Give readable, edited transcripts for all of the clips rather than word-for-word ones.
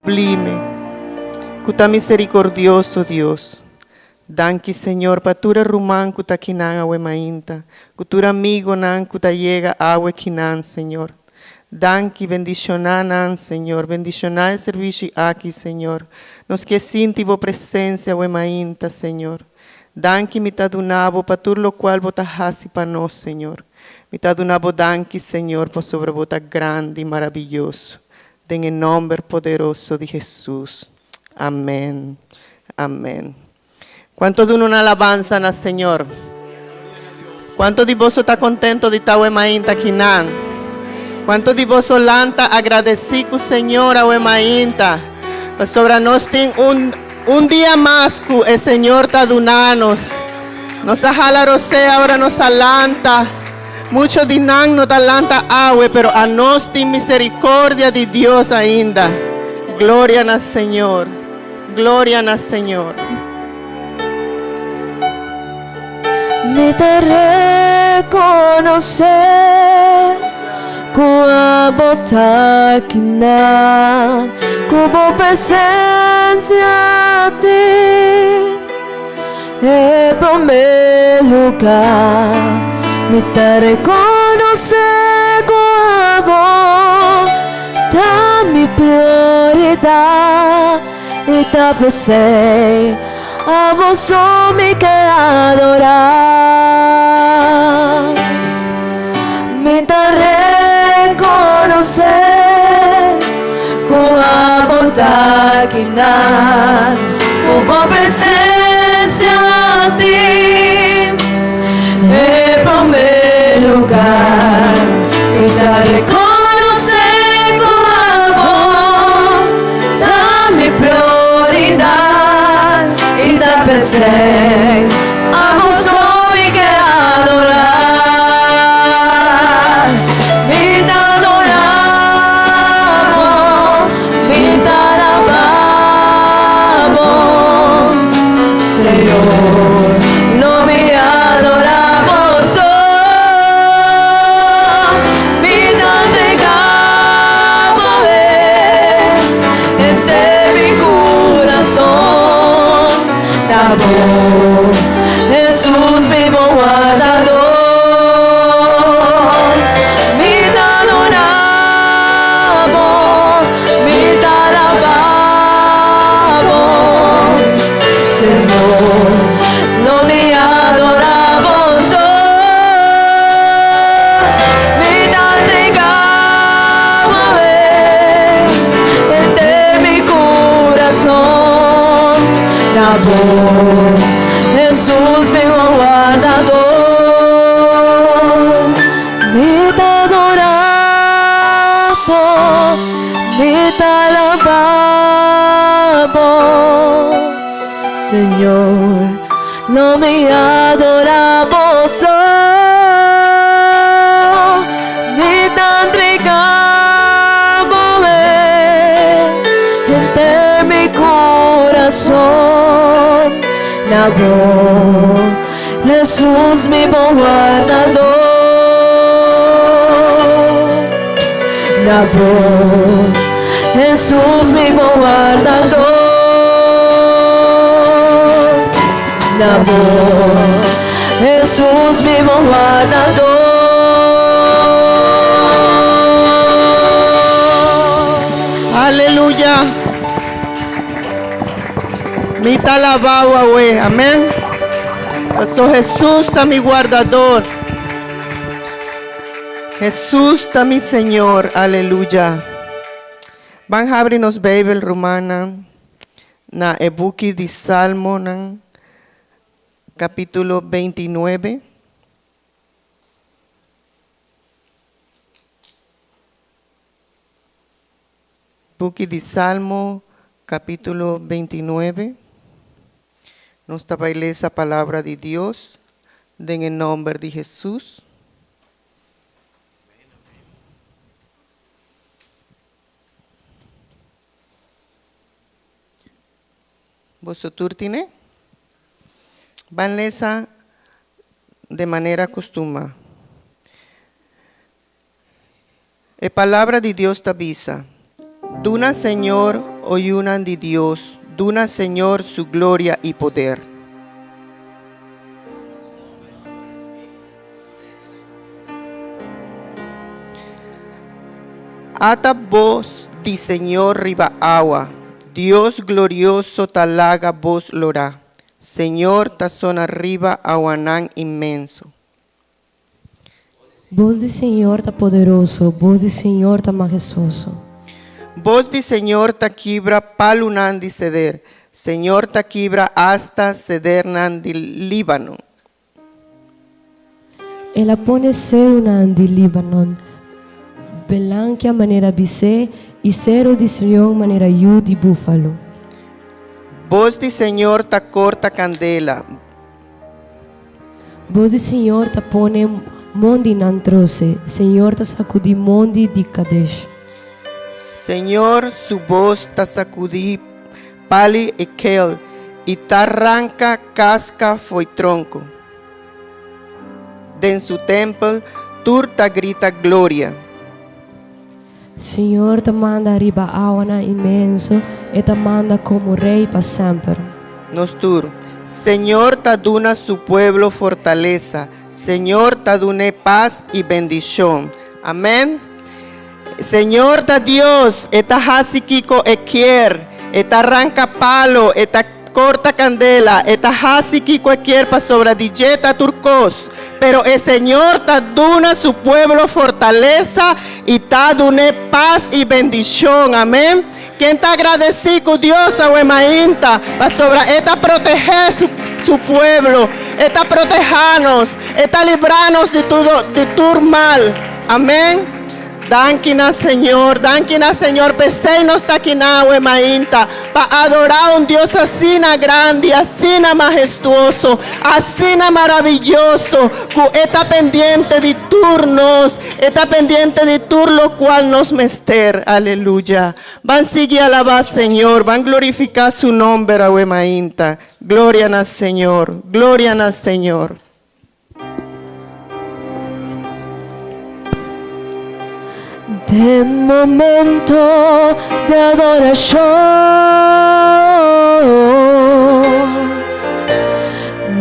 Sublime, ku ta miserikordioso Dios. Danki Señor pa tur e ruman ku ta kinan awe mainta, ku tur amigonan ku ta yega awe kinan Señor. Danki, bendishoná nan Señor, bendishoná e servishi aki Señor. Nos ke sinti bo presensia awe mainta Señor. Danki mi ta duna bo pa tur lokual bo ta hasi pa nos Señor. Mi ta duna bo danki Señor pasobra bo ta grandi i marabiyoso. Den e nomber poderoso di Hesus. Amen. Amen. Cuanto duna un alabansa na Señor? Cuanto di boso ta contento di ta awe mainta akinan? Cuanto di boso lanta agradeci cu Señor awe mainta? Pasobra nos tin un un dia mas cu e Señor ta duna nos. Nos a hala rosea ora nos a lanta. Mucho di nan no ta lanta awe, pero anos tin misericordia di Dios ainda. Gloria na Señor. Gloria na Señor. Mi ta reconoce cu abo ta akinan, cu bo presencia tin. E promé lugá mi ta rekonosé ku abo ta mi prioridat i ta p'esei abo so mi ke adorá. Mi ta rekonosé ku abo ta kinan, ku bo presensia tin e promé lugá. Mi ta rekonosé ku abo ta mi prioridat i ta p'esei abo so mi ke adorá. Mi ta adorá bo, mi ta alabá bo, Señor, lo mi adorá bo so. Mi ta entregá bo henter mi kurason na bo, Hesus mi bon wardador. Mi ta adorá bo, mi ta alabá bo, Señor, lo mi adorá bo so. Mi ta entregá bo henter mi kurason na bo, Hesus mi bon wardador. Mi ta adorá bo, mi ta alabá bo, Señor, lo mi adorá bo so. Mi ta entregá bo henter mi kurason na bo. Hesus mi bon wardador, na bo, Hesus mi bon wardador, na bo, Hesus mi bon wardador. Aleluya. Mi ta alabao awe. Amen. Paso Hesus ta mi guardador. Hesus ta mi Señor. Aleluya. Ban habri nos Bijbel rumannan na e buki di Salmonan capítulo 29. Buki di Salmo, capítulo 29. Nos ta bai lesa palabra di Dios den e nomber di Hesus. Boso tur tine? Ban lesa de manera costuma. E Palabra di Dios ta bisa, Duna Señor o yunan di Dios, duna Señor su gloria i poder. Ata bos di Señor riba awa, Dios glorioso ta laga bos lorá. Señor ta sona riba awanan inmenso. Bos di Señor ta poderoso, bos di Señor ta mahestuoso. Bos di Señor ta kibra palunan di seder, Señor ta kibra asta sedernan di Líbano. El a pone serunan di Líbanon belankia manera bisé i seru di Sion manera yu di búfalo. Bos di Señor ta korta kandela. Bos di Señor ta pone mondinan trose, Señor ta sakudí mondi di Kadesh. Señor su bos ta sakudí pali i kel, i ta ranka kaska fo'i tronko. Den su tèmpel tur ta grita gloria. Señor ta manda riba awanan inmenso, e ta manda komo Rei pa semper. Nos tur. Señor ta duna su pueblo fortalesa, Señor ta dun'é pas i bendishon. Amèn. Señor ta Dios, e ta hasi kiko e kier, e ta ranka palo, e ta korta kandela, e ta hasi kiko e kier pasobra di dje ta tur kos. Pero e Señor ta duna su pueblo fortalesa i ta dun'é pas i bendishon. Amén. Ken ta agradesí ku Dios awe mainta pasobra e ta protehé su su pueblo, e ta protehá nos, e ta librá nos di tudo di tur mal. Amén. Danki na Señor, danki na Señor, p'esei nos ta akiná awe mainta, pa adorá un Dios asina grandi, asina mahestuoso, asina maraviyoso, ku e ta pendiente di tur nos, e ta pendiente di tur lokual nos mester. Aleluya. Ban sigui alabá Señor, ban glorifiká su nomber awe mainta. Gloria na Señor, gloria na Señor. Den momento di adorashon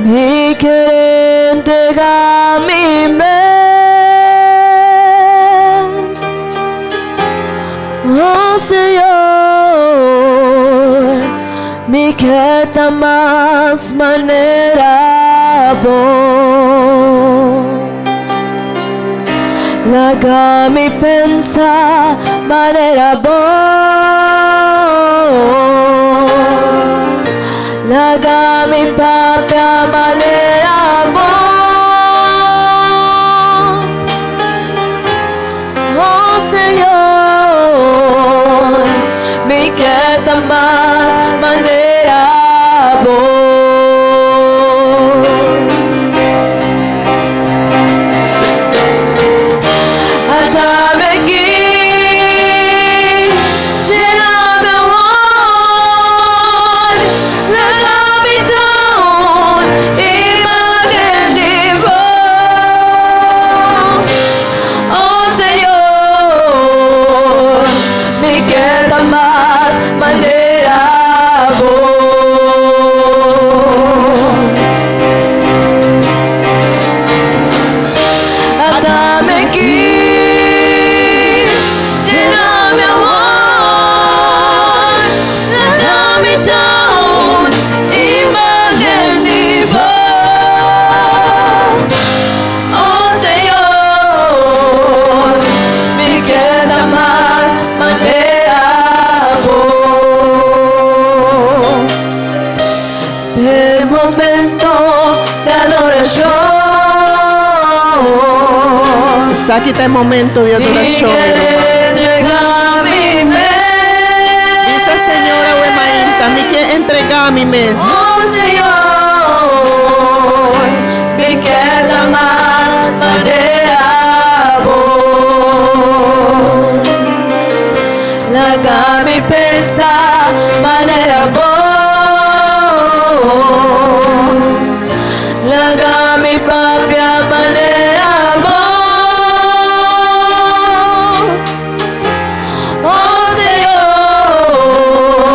Mi ker entrega mi mes Oh Señor Mi ke ta mas manera bo. Laga mi pensa manera bo. Laga mi papia manera bo. Oh Señor, mi ke ta mas manera bo. Atame aki, llename awor, laga mi ta un imagen di bo. Oh Señor, mi ke ta mas manera bo. Atame aki, llename awor, laga mi ta un imagen di bo. Oh Señor, mi ke ta mas manera bo. Den momento di adorashon. Esaki ta e momento di Mi adorashon, mi ke ruman. entrega mi mes. Bisa Señor awe mainta, mi ke entrega mi mes. Oh Señor, mi ke ta mas manera bo. Laga mi pensa manera bo. Laga mi papia manera bo. Oh Señor.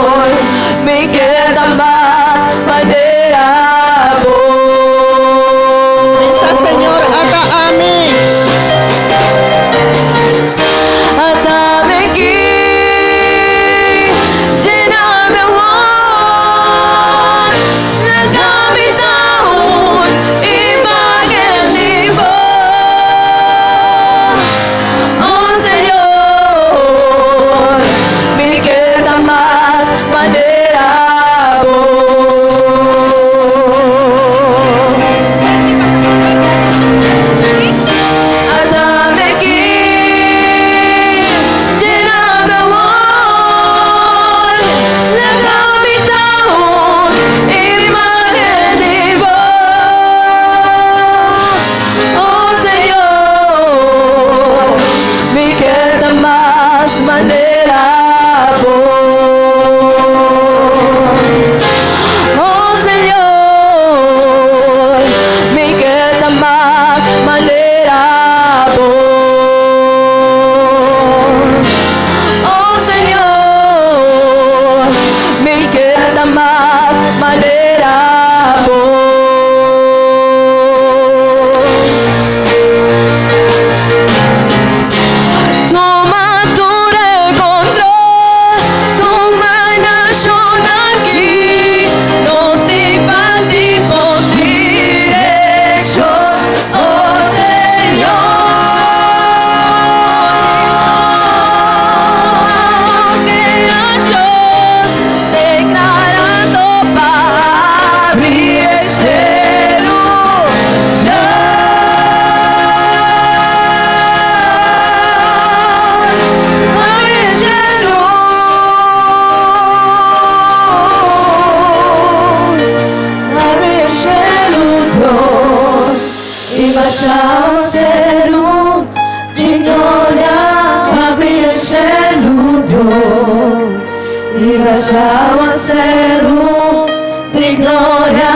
basha awaseru di gloria,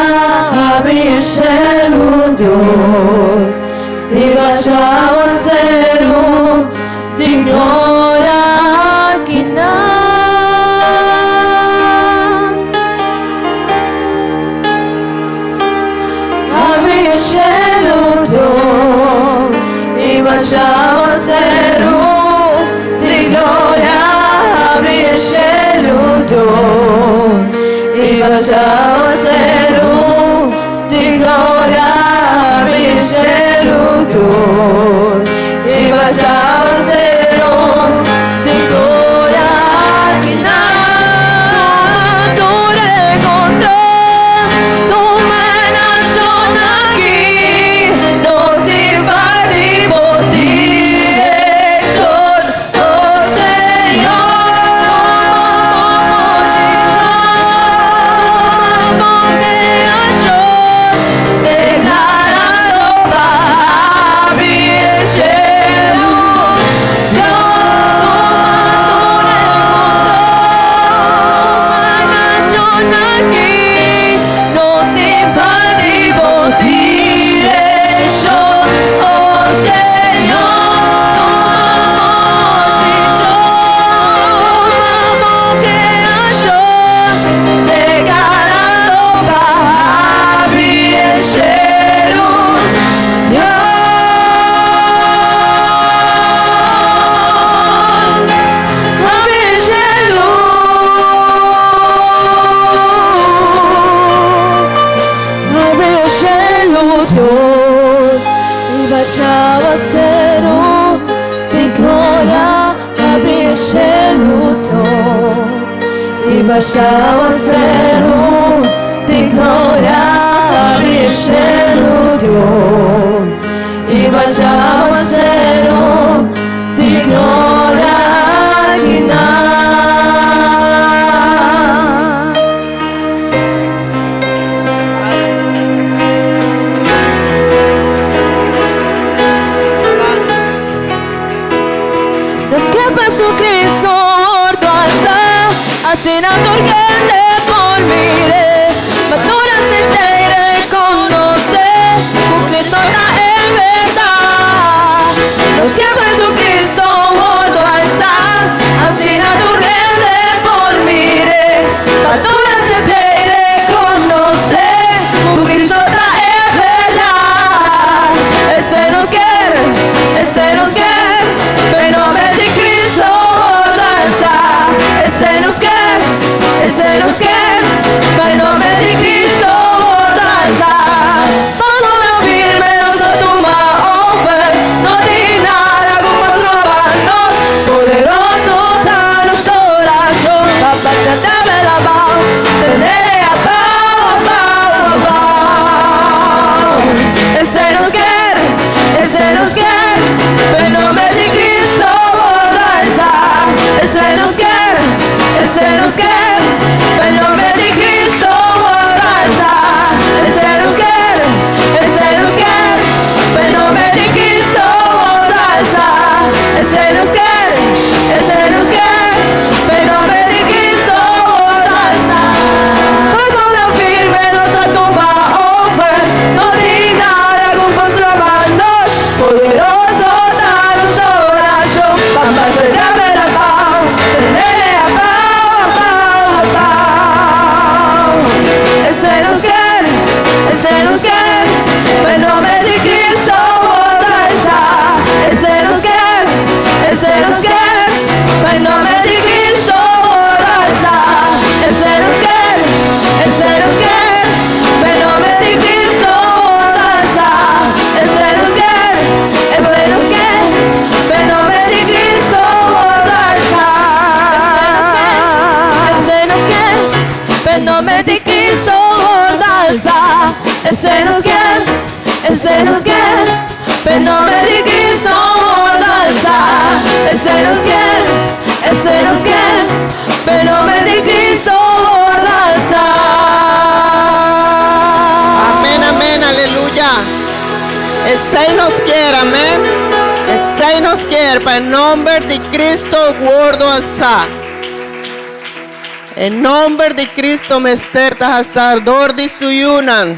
habri e shelu, Dios. I basha awaseru di gloria akinan. Habri e shelu, Dios, i basha awaseru di gloria. Habri e shelu, Dios, i basha awaseru di gloria. Habri e shelu, Dios, i basha awaseru di gloria akinan. Tur e control, tuma e nashon aki, nos tin falta di bo direkshon, oh Señor. Tuma bo kreashon, deklarando pa habri e shelu, Dios. Tuma e nashon aki, nos tin falta di bo direkshon, oh Señor. Tuma bo kreashon, deklarando pa habri e shelu, Dios. Habri e shelu. Habri e shelu, Dios, i basha awaseru di gloria. Habri e shelu, Dios, i basha awaseru di gloria. Habri e shelu, Dios, i basha awaseru di gloria akinan. Nos ke pa Jesucristo wordo alsa, asina tur hende por mir'e, pa tur hende reconoce cu Cristo ta e berdad. Nos ke pa Jesucristo wordo alsa, asina tur hende por mir'e, pa tur hende reconoce cu Cristo ta e berdad. Esey nos kier, esey nos kier, pa nomber di Cristo wordo alsa. Esey nos kier, esey nos kier, pa nomber di Cristo wordo alsa. Pasobra firme nos a tuma over, no tin nada cu por stroba nos. Poderoso ta nos oracion, Papa chatame la bao, tenele abao, abao, abao. Esey nos kier, esey nos kier, pa nomber di Cristo wordo alsa. Esey nos kier, esey nos kier, pa nomber di Cristo wordo alsa. Esey nos kier, esey nos kier, pa nomber di Cristo wordo alsa. Esey nos kier, esey nos kier, pa nomber di Cristo wordo alsa. Pasobra firme nos a tuma over, no tin nada cu por stroba nos. Poderoso ta nos oracion, Papa chatame la bao, tenele abao, abao, abao. Esey nos kier, esey nos kier, pa nomber di Cristo wordo alsa. Esey nos kier, esey nos kier, pa nomber di Cristo wordo alsa. Esey nos kier, esey nos kier, pa nomber di Cristo wordo alsa. Esey nos kier, esey nos kier, pa nomber di Cristo wordo alsa. Esey nos kier, pa nomber di Cristo wordo alsa. Esey nos kier, esey nos kier, pa nomber di Cristo wordo alsa. Esey nos kier, esey nos kier, pa nomber di Cristo wordo alsa. Amén, amén, aleluya. Esey nos kier, amén. Esey nos kier, pa nomber di Cristo wordo alsa. E nomber di Cristo mester ta hasá dor di su yunan,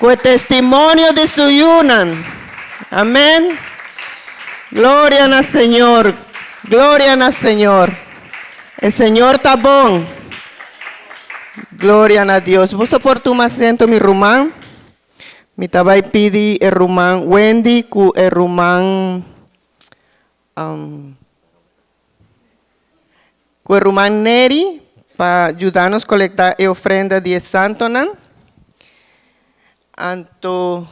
ku e testimonio di su yunan. Amèn. Gloria na Señor, gloria na Señor. E Señor ta bon. Gloria na Dios. Boso por tuma asiento mi ruman. Mi ta bai pidi e ruman Wendy ku e ruman Ku e ruman Neri pa yuda nos kolektá e ofrenda di e santonan. Anto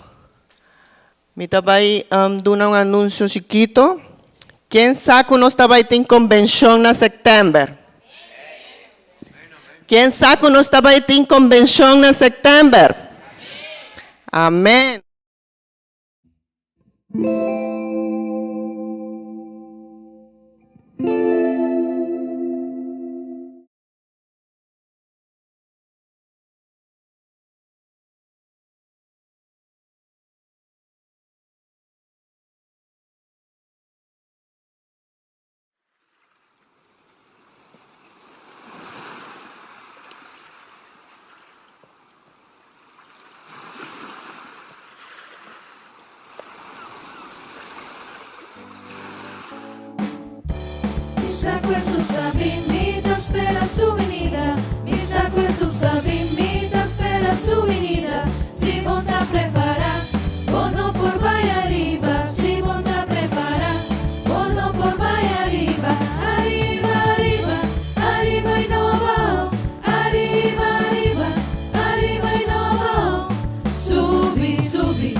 mi ta bai duna un anunsio chikito. Ken sa ku nos ta bai tin konbenshon na sèptèmber? Ken sa ku nos ta bai tin konbenshon na sèptèmber? Amèn. Mi sa ku Hesus ta bin, mi ta spera su binida. Mi sa ku Hesus ta bin, mi ta spera su binida. Si bo ta prepará, bo no por bai ariba. Si bo ta prepará, bo no por bai ariba. Ariba, ariba, ariba i no abao. Ariba, ariba, ariba i no abao. Subi, subi,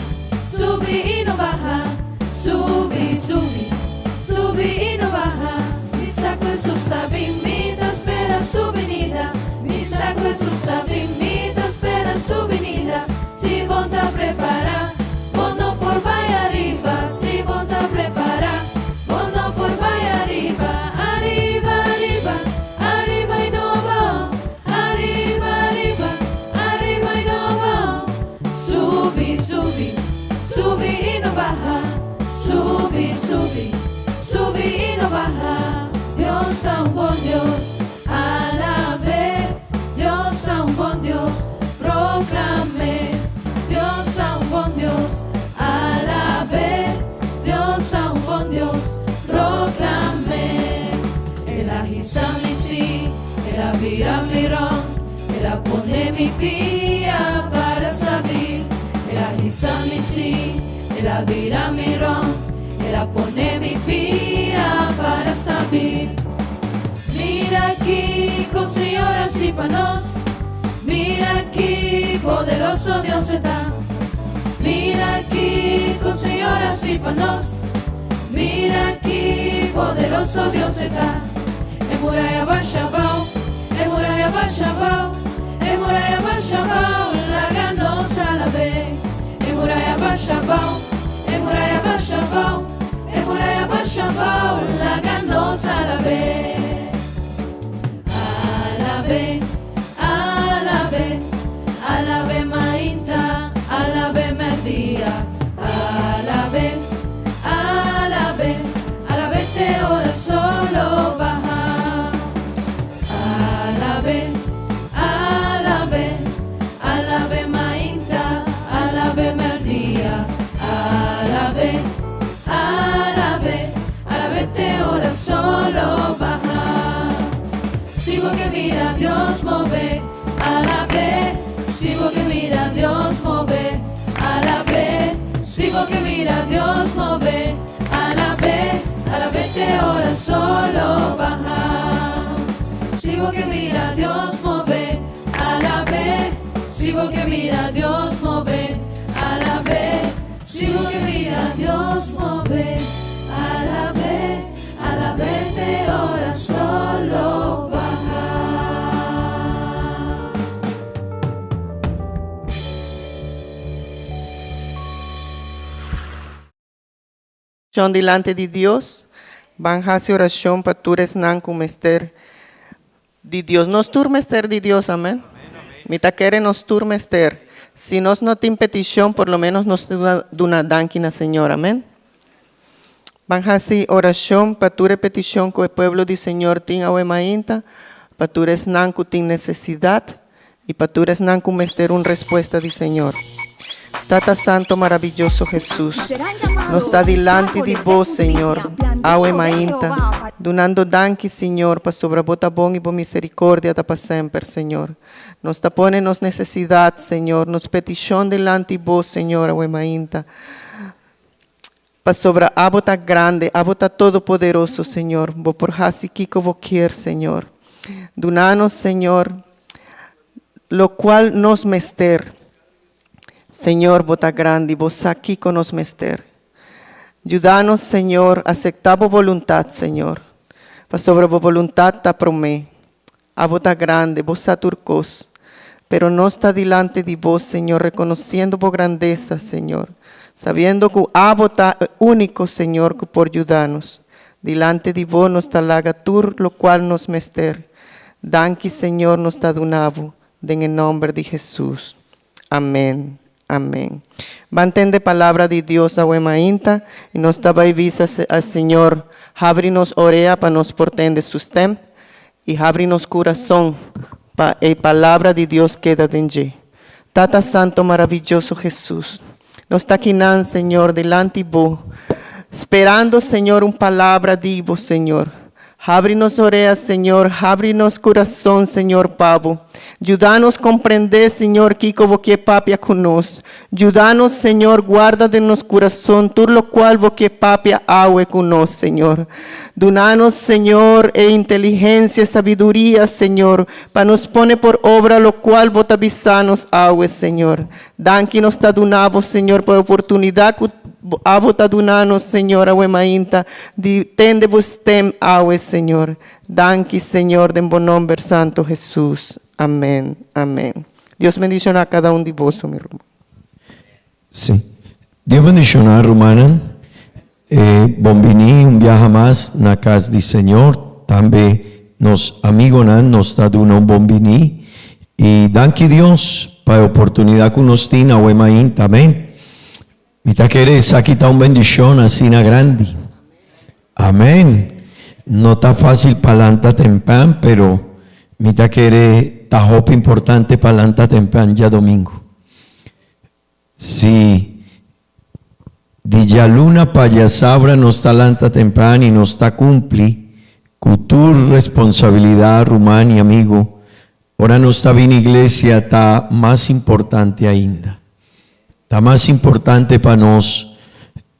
subi i no baha. Subi, subi, subi i no baha. Mi sa ku Hesus ta bin, mi ta spera su binida. Mi sa ku Hesus ta bin, mi ta spera su binida. Si bo ta prepará, bo no por bai ariba. Si bo ta prepará, bo no por bai ariba. Ariba, ariba, ariba i no abao. Ariba, ariba, ariba i no abao. Subi, subi, subi i no baha. Subi, subi, subi i no baha. Dios ta un bon Dios, alab'é. Dios ta un bon Dios, proklam'é. Dios ta un bon Dios, alab'é. Dios ta un bon Dios, proklam'é. El a hisa mi sí, el a bira mi rònt, el a pone mi pia para stabil. El a hisa mi sí, el a bira mi rònt, el a pone mi pia para stabil. Mira kiko Señor hasi pa nos, mira ki poderoso Dios e ta. Mira kiko Señor hasi pa nos, mira ki poderoso Dios e ta. E muraya basha abao, e muraya basha abao, e muraya basha abao, laga nos alab'é. E muraya basha abao, e muraya basha abao, e muraya basha abao, laga nos alab'é. Alab'é, alab'é, alab'é mainta, alab'é merdia. Alab'é, alab'é, alab'é te ora sol lo baha. Alab'é, alab'é, alab'é mainta, alab'é merdia. Alab'é, alab'é, alab'é te ora sol lo baha. Si bo ke mira Dios move, alab'é. Si bo ke mira Dios move, alab'é. Si bo ke mira Dios move, alab'é. Alab'é te ora sol lo baha. Si bo ke mira Dios move, alab'é. Si bo ke mira Dios move, alab'é. Si bo ke mira Dios move, alab'é. Alab'é te ora sol lo baha. Shon dilante di Dios, ban hasi orashon pa tur esnan ku mester di Dios. Nos tur mester di Dios, amen. Mi ta kere nos tur mester. Si nos no tin petishon, por lo menos nos duna danki na Señor, amen. Ban hasi orashon pa tur e petishon ku e pueblo di Señor tin awe mainta. pa tur esnan ku tin nesesidat i pa tur esnan ku mester un respuesta di Señor. Tata Santo Maravilloso Hesus, nos ta dilanti di Bo, Señor, awe mainta, dunando danki, Señor, pasobra Bo ta bon i Bo misericordia ta pa semper, Señor. Nos ta pone nos nesesidat, Señor, nos petishon dilanti Bo, Señor, awe mainta. Pasobra Abo ta grande, Abo ta todopoderoso, Señor. Bo por hasi kiko Bo kier, Señor. Duna nos, Señor, lokual nos mester. Señor, Bo ta grandi, Bo sa kiko nos mester. Yuda nos, Señor, aseptá Bo boluntat, Señor, pasobra Bo boluntat ta promé. Abo ta grande, Bo sa tur kos. Pero nos ta dilanti di Bo, Señor, rekonosiendo Bo grandesa, Señor, sabiendo ku Abo ta e úniko, Señor, ku por yuda nos. Dilanti di Bo nos ta laga tur lokual nos mester. Danki, Señor, nos ta duna Bo, den e nòmber di Hesus. Amén. Amén. Ban tende palabra di Dios awe mainta i nos ta bai bisa al Señor habri nos orea pa nos por tende su stem i habri nos kurason pa e palabra di Dios keda den dje. Tata Santo Maravilloso Hesus, nos ta kinan Señor dilanti Bo sperando Señor un palabra di Bo Señor. Habri nos orea, Señor, habri nos kurason, Señor, pa Bo. Yuda nos komprendé, Señor, kiko Bo ke papia ku nos. Yuda nos, Señor, guarda den nos kurason tur lokual Bo ke papia awe ku nos, Señor. Duna nos, Señor, e inteligensia, e sabiduria, Señor, pa nos pone por obra lokual Bo ta bisa nos awe, Señor. Danki nos ta duna Bo, Señor, pa e oportunidat ku Abo ta duna nos, Señor, awe mainta di tende Bo stem awe, Señor. Danki, Señor, den Bo nomber santo Hesus. Amen. Amen. Dios bendiciona cada un di boso, mi ruman. Sí. Dios bendiciona, rumannan. E bon bini un biaha mas na cas di Señor. Tambe nos amigonan nos ta duna un bon bini. Y danki Dios pa e oportunidad cu nos tin awe mainta. Amen. Mi ta kere esaki ta un bendicion asina grandi. Amen. No ta facil pa lanta tempan, pero mi ta kere ta hopi importante pa lanta tempan djadomingo. Si di djaluna pa djasabra nos ta lanta tempran i nos ta kumpli ku tur responsabilidat, ruman i amigu, ora nos ta bini iglesia ta mas importante ainda. Ta mas importante pa nos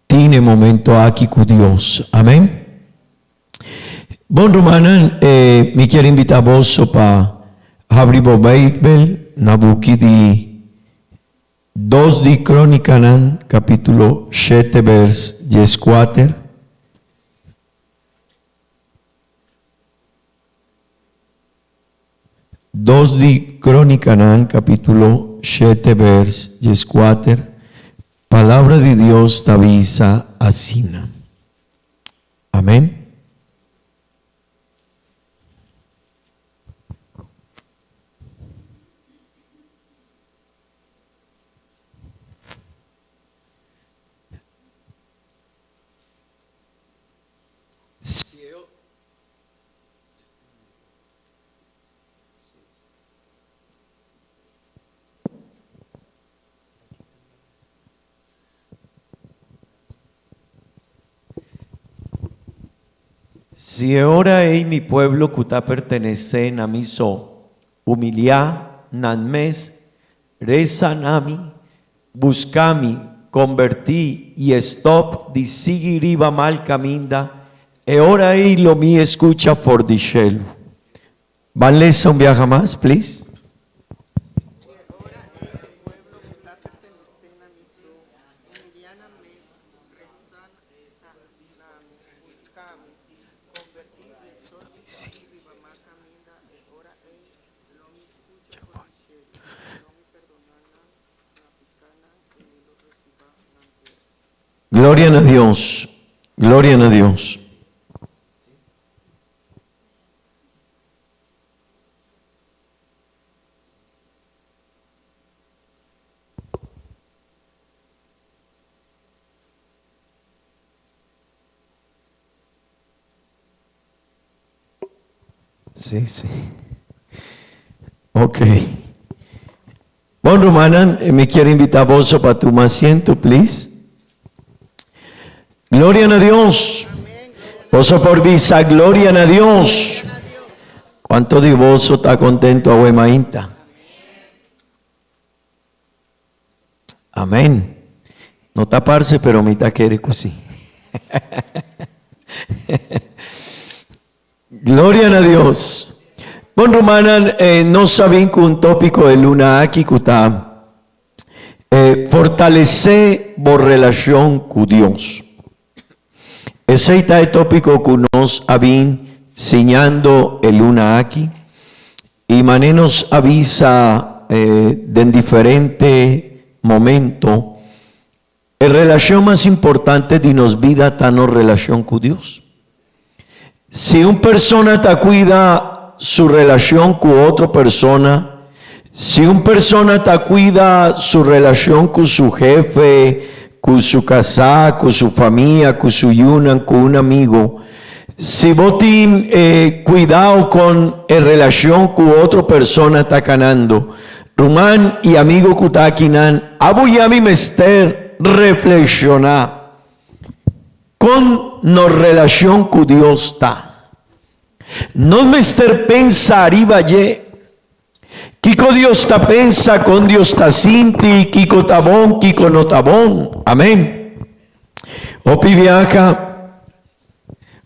tin e momento aki ku Dios. Amen. Bon rumannan, mi kier invita boso pa habri bo Beibel na buki di Dos di Krónikanan, kapítulo shete bèrs dieskuater. Dos di Krónikanan, kapítulo shete bèrs dieskuater, Palabra di Dios ta bisa asina. Amén. Si e ora ei mi pueblo ku ta pertenesé na mi so humiliá nan mes, resa na mi, buska mi, kombertí i stòp di sigui riba mal kaminda, e ora ei lo mi skucha for di shelu. Ban lesa un biaha mas, please. Gloria na Dios, gloria na Dios. Sí, sí. Ok. Bon rumannan, mi kier invita boso pa tuma asiento, please. Gloria na Dios. Boso por bisa gloria na Dios. Cuanto di boso ta contento awe mainta? Amén. No ta parce, pero mi ta kere cu si. Gloria na Dios. Bon rumannan, eh, nos sa bin cu un topico e luna aki cu ta eh, fortalece bo relacion cu Dios. Esey ta e topico cu nos a bin siñando e luna aki. Y mane nos a bisa eh, den diferente momento, E relashon mas importante di nos bida ta nos relashon ku Dios. Si un persona ta kuida su relashon ku otro persona, si un persona ta kuida su relashon ku su hefe, ku su kasá, ku su famia, ku su yunan, ku un amigo, si bo tin kuidao kon e relashon ku otro persona ta kanando, Ruman i amigo ku ta akinan, abo i ami mester reflekshoná kon nos relashon ku Dios ta. Nos mester pensa riba dje. Kiko Dios ta pensa, kon Dios ta sinti, kiko ta bon, kiko no ta bon. Amèn. Hopi biaha,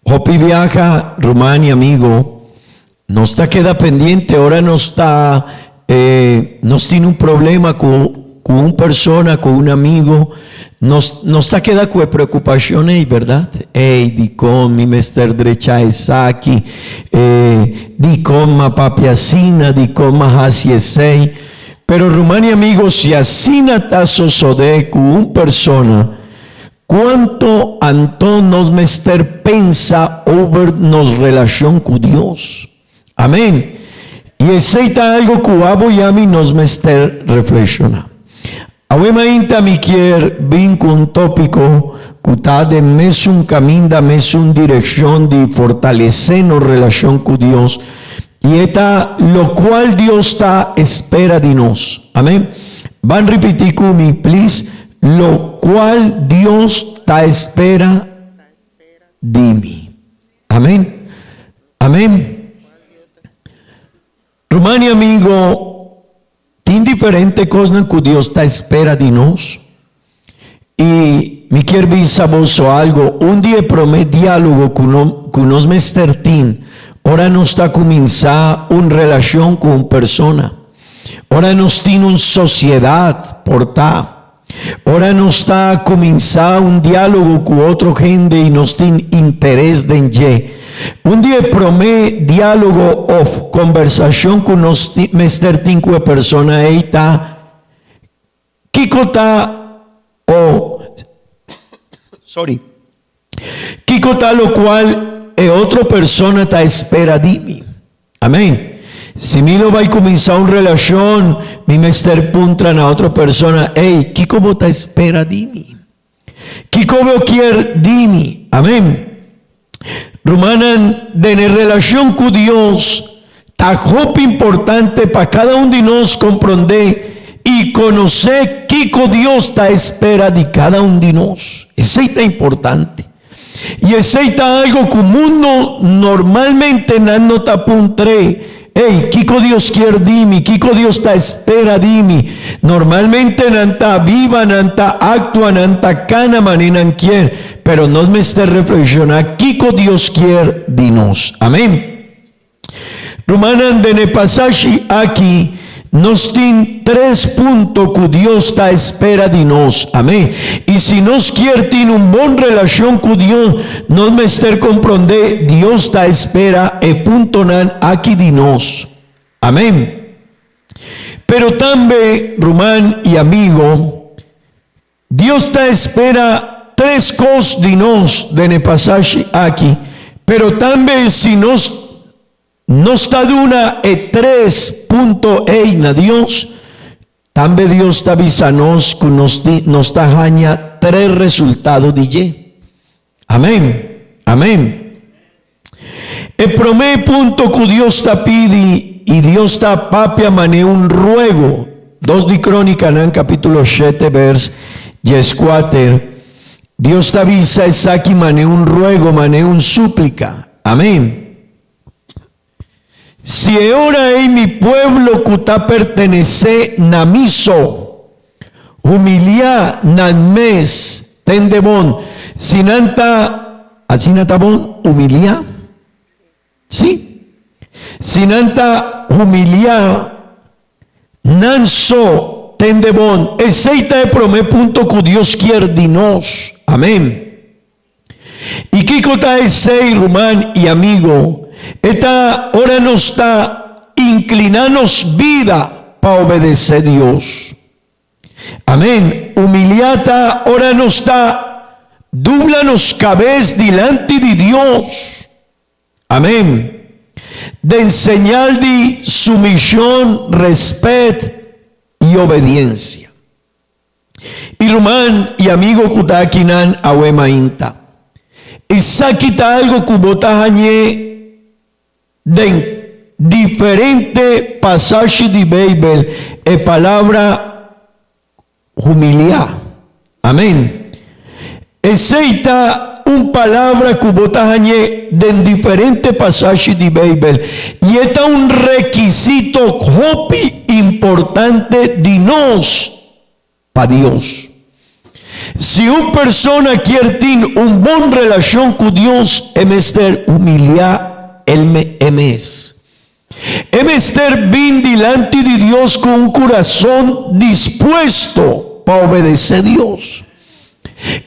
hopi biaha, ruman i amigo, Nos ta keda pendiente ora nos ta nos tin un problema ku ku un persona, ku un amigo, nos nos ta keda ku e preokupashon ei, bèrdat? Ey, dikon mi mester drecha esaki? Dikon m'a papia asina? Dikon m'a hasi esei? Pero ruman i amigo, si asina ta sosodé ku un persona, Cuanto anto nos mester pensa over nos relacion cu Dios? Amen. Y esey ta algo cu abo y ami nos mester reflexiona. Awe mainta mi kier bin cu un topico cu ta den mesun caminda, mesun direccion di fortalece nos relacion cu Dios, y e ta locual Dios ta espera di nos. Amen. Ban ripiti cu mi, please. Lo cual Dios ta espera di mi. Amen. Amen. Ruman y amigo, tin diferente cosnan cu Dios ta espera di nos. Y mi kier bisa boso algo, un di e prome dialogo cu no, cu nos mester tin ora nos ta cuminsa un relacion cu un persona. Ora nos tin un sociedad por ta. Ora nos ta cuminsa un dialogo cu otro hende y nos tin interes den dje. Un di e prome dialogo of conversacion cu nos mester tin cu e persona ey ta, Kico ta o sorry, kico ta locual e otro persona ta espera di mi? Amen. Si mi lo bai cuminsa un relacion, mi mester puntra na otro persona, ey, kico bo ta espera di mi? Kico bo kier di mi? Amen. Rumannan, den e relacion cu Dios, ta hopi importante pa cada un di nos comprende y conoce kico Dios ta espera di cada un di nos. Esey ta importante. Y esey ta algo cu mundo normalmente nan no ta puntr'e, Ey, kiko Dios kier di mi? Kiko Dios ta espera di mi? Normalmente nan ta biba, nan ta actua, nan ta cana mane nan kier, pero nos mester reflexiona kiko Dios kier di nos. Amen. Rumannan, den e pasashi aki nos tin tres punto cu Dios ta espera di nos. Amen. Y si nos kier tin un bon relacion cu Dios, nos mester comprende Dios ta espera e puntonan aki di nos. Amen. Pero tambe, ruman y amigo, Dios ta espera tres cos di nos den e pasashi aki, pero tambe si nos nos ta duna e tres punto ey na Dios, tambe Dios ta bisa nos cu nos tin nos ta haña tres resultado di dje. Amen. Amen. E prome punto cu Dios ta pidi. I Dios ta papia manera un ruego. Dos di Crónicanan capítulo shete vers dieskuater, Dios ta bisa esaki manera un ruego, manera un súplica. Amén. Si e ora ei mi pueblo ku ta pertenesé na mi so, humiliá nan mes, tende bon, si nan ta, asina ta bon, humiliá? Sí. Si nan ta humiliá nan so, tende bon, esei ta e promé punto ku Dios kier di nos. Amén. I kiko ta esei, ruman i amigo? E ta ora nos ta inkliná nos bida pa obedesé Dios. Amén. Humiliá ta ora nos ta dubla nos kabes dilanti di Dios. Amén. Den señal di sumishon, rèspèt i obediensia. I ruman i amigo ku ta akinan awe mainta, esaki ta algo ku bo ta hañ'é den diferente pasashi di Beibel, e palabra humiliá. Amén. Esei ta un palabra ku bo ta hañ'é den diferente pasashi di Beibel i e ta un rekisito hopi importante di nos pa Dios. Si un persona kier tin un bon relashon ku Dios, e mester humiliá el e mes. E mester bin dilanti di Dios ku un kurason dispuesto pa obedesé Dios.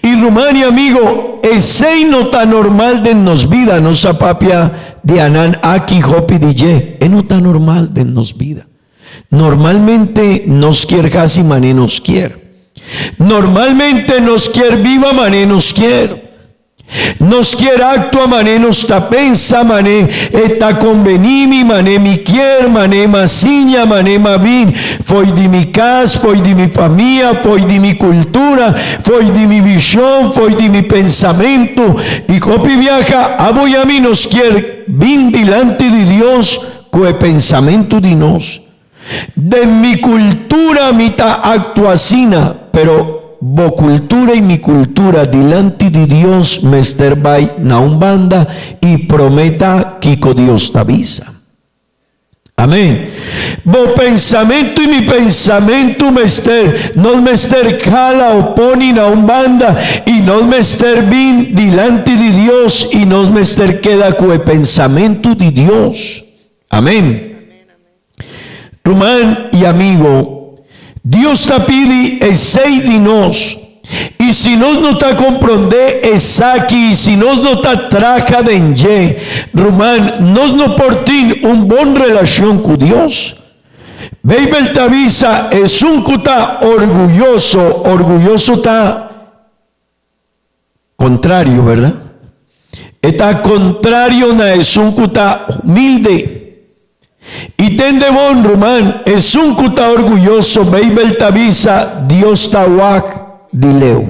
I ruman i amigo, esei no ta normal den nos bida. Nos a papia di anan aki hopi di dje. E no ta normal den nos bida. Normalmente nos kier hasi manera nos kier. Normalmente nos kier biba manera nos kier. Nos kier actua mané nos ta pensa, mané e ta conbení mi, mané mi kier, mané m'a siña, mané m'a bin fo'i di mi cas, fo'i di mi famia, fo'i di mi cultura, fo'i di mi vision, fo'i di mi pensamento. I hopi biaha abo i ami nos kier bin dilanti di Dios cu e pensamento di nos. Den mi cultura mi ta actua asina, pero bo cultura y mi cultura dilanti di Dios mester bay na un banda y prometa kico Dios ta bisa. Amen. Bo pensamento y mi pensamento mester, nos mester cala o poni na un banda y nos mester bin dilanti di Dios y nos mester keda cu e pensamento di Dios. Amen. Ruman i amigo, Dios ta pidi esei di nos, i si nos no ta komprondé esaki i si nos no ta traha den dje, ruman, nos no por tin un bon relashon ku Dios. Beibel ta bisa, Esun ku ta orguyoso, orguyoso ta Contrario, verdad? E ta contrario na esun cu ta humilde. I tende bon, ruman, esun cu ta orguyoso, Bijbel ta bisa, Dios ta wak di leu.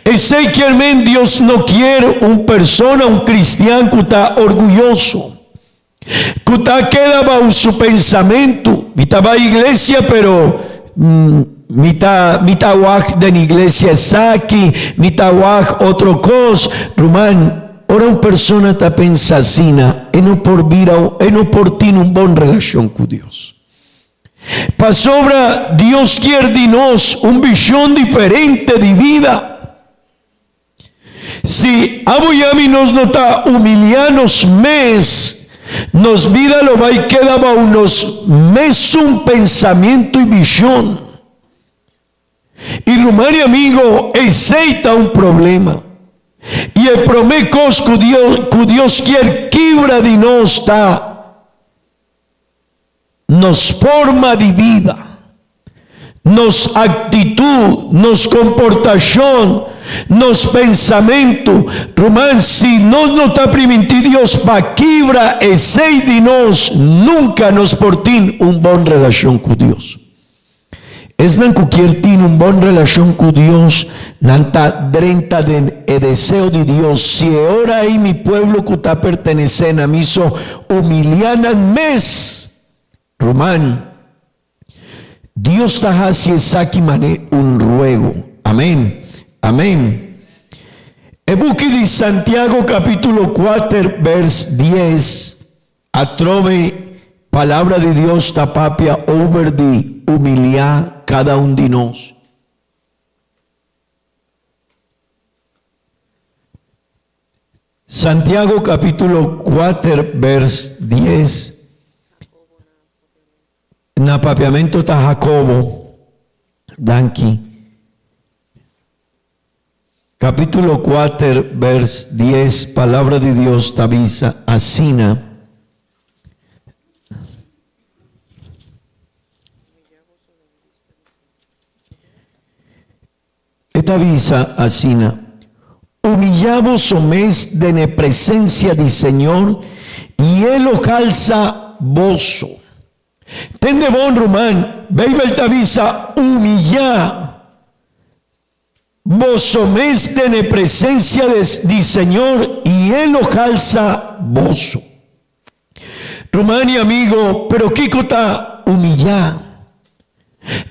Esey kier men Dios no kier un persona, un cristian cu ta orguyoso, cu ta keda bao su pensamentu. Mi ta bai iglesia, pero mi ta mi ta wak den iglesia esaki, mi ta wak otro kos. Ruman, ora un persona ta pensa asina, e no por bira, e no por tin un bon relashon ku Dios. Pasobra Dios kier di nos un vishon diferente di bida. Si abo i ami nos no ta humiliá nos mes, nos bida lo bai keda bou nos mesun pensamentu i vishon. I ruman i amigo, esei ta un problema. I e promé kos ku ku Dios kier kibra di nos ta nos forma di bida, nos actitud, nos comportacion, nos pensamento. Ruman, si nos no ta priminti Dios pa kibra esey di nos, nunca nos por tin un bon relacion cu Dios. Esnan ku kier tin un bon relashon ku Dios, nan ta drenta den e deseo di Dios, Si e ora ei mi pueblo ku ta pertenesé na mi so humiliá nan mes, Ruman, Dios ta hasi esaki manera un ruego. Amén. Amén. E buki di Santiago capítulo kuater vers dies atrobe palabra di Dios ta papia over di humiliá kada un di nos. Santiago capítulo kuater vers dies Na papiamento ta Jacobo, danki. Capítulo kuater vers dies Palabra di Dios ta bisa asina. E ta bisa asina, Humillá boso mes den e presencia di Señor, i E lo halsa boso. Tende bon, ruman, Bijbel ta bisa, Humillá boso mes den e presencia di Señor, i E lo halsa boso. Ruman i amigo, pero kiko ta humillá?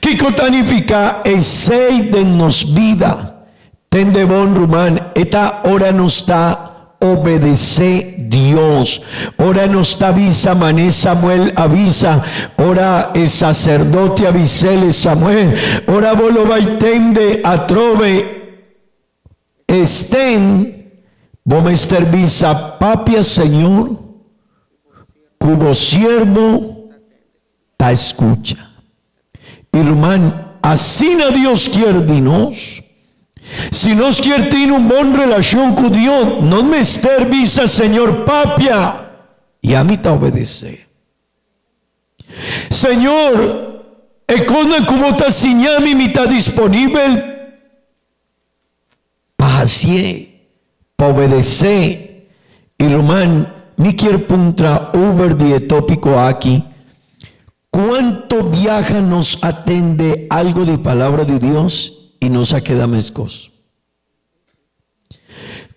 Kiko ta nifiká esei den nos bida? Tende bon, ruman, e ta ora nos ta obedesé Dios. Ora nos ta bisa mané Samuel a bisa, ora e saserdote a bis'el, Samuel, ora bo lo bai tende atrobe Esten, bo mester bisa papia Señor cu bo siervo ta escucha. Y ruman, asina Dios kier di nos. Si nos kier tin un bon relacion cu Dios, nos mester bisa Señor papia y ami ta obedece. Señor, e cosnan cu bo ta siña mi, mi ta disponibel Pa hasié, pa obedesé. I ruman, mi kier puntra over di e tópiko aki, Kuantu biaha nos a tende algu di Palabra di Dios i nos a keda meskos?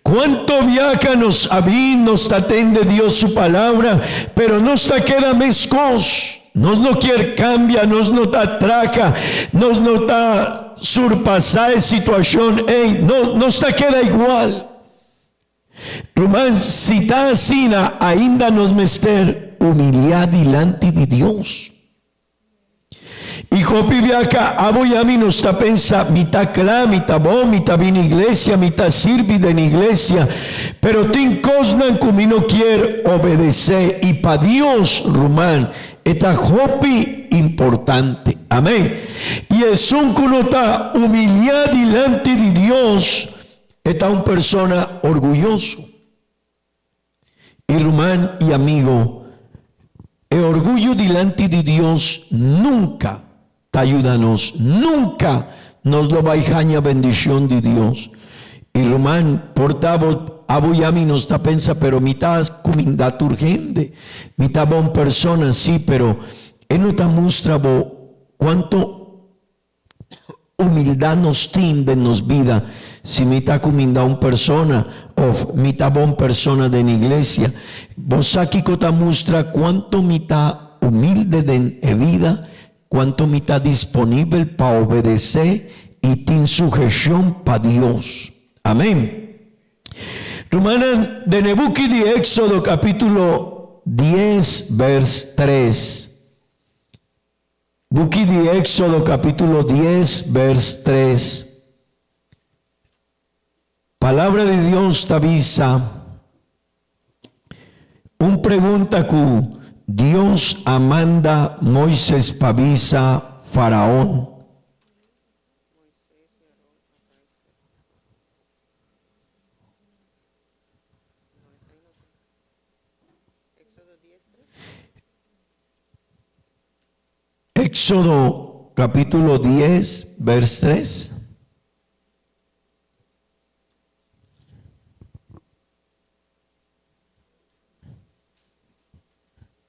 Kuantu biaha nos a bin, nos ta tende Dios su Palabra, pero nos ta keda meskos? Nos no kier kambia, nos no ta traha, nos no ta surpasá e situashon ei, no, nos ta keda igual. Ruman, si ta asina, ainda nos mester humiliá dilanti di Dios. I hopi biaha abo i ami nos ta pensa, Mi ta kla, mi ta bon, mi ta bini iglesia, mi ta sirbi den iglesia, pero tin kosnan ku mi no kier obedesé. I pa Dios, ruman, e ta hopi importante. Amén. I esun ku no ta humiliá dilanti di Dios, e ta un persona orguyoso. I ruman i amigo, e orguyo dilanti di Dios nunka ta yuda nos, nunka nos lo bai haña bendishon di Dios. I ruman, por ta bo, abo i ami nos ta pensa, pero mi ta kuminda tur hende, mi ta bon persona, sí, pero e no ta mustra bo kuantu Humildad nos tin den nos bida. Si mi ta cuminda un persona of mi ta bon persona den iglesia, bo sa kico ta mustra cuanto mi ta humilde den e bida? Cuanto mi ta disponibel pa obedece y tin sugesion pa Dios. Amen. Rumannan, den e buki di Exodo capitulo dies vers tres. Buki di Éxodo capítulo dies vers tres. Palabra di Dios ta bisa un pregunta cu Dios a manda Moises pa bisa Faraón. Éxodo capítulo dies, vers tres.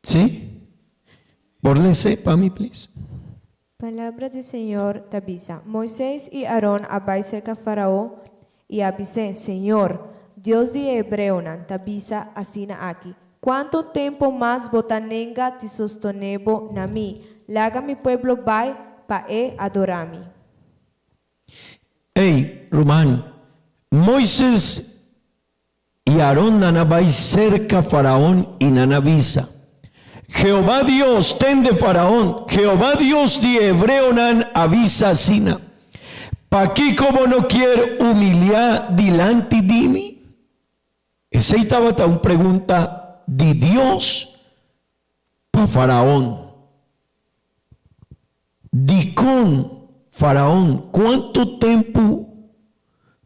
Sí? Por lese pa mi, please. Palabra di Señor ta bisa, Moises i Aron a bai serka Farao i a bis'é, Señor, Dios di e hebreonan, ta bisa asina aki, Kuantu tempu mas bo ta nenga di sostené bo na mi? Laga mi pueblo bai pa e adorá mi. Ey, ruman, Moises I Aron nan a bai serka Faraon i nan a bisa, Jehová Dios, tende Faraon, Jehová Dios di e hebreonan a bisa asina, Pakiko bo no kier humiliá dilanti di mi? Esei tabata un pregunta di Dios pa Faraon. Dikon, Faraon, kuantu tempu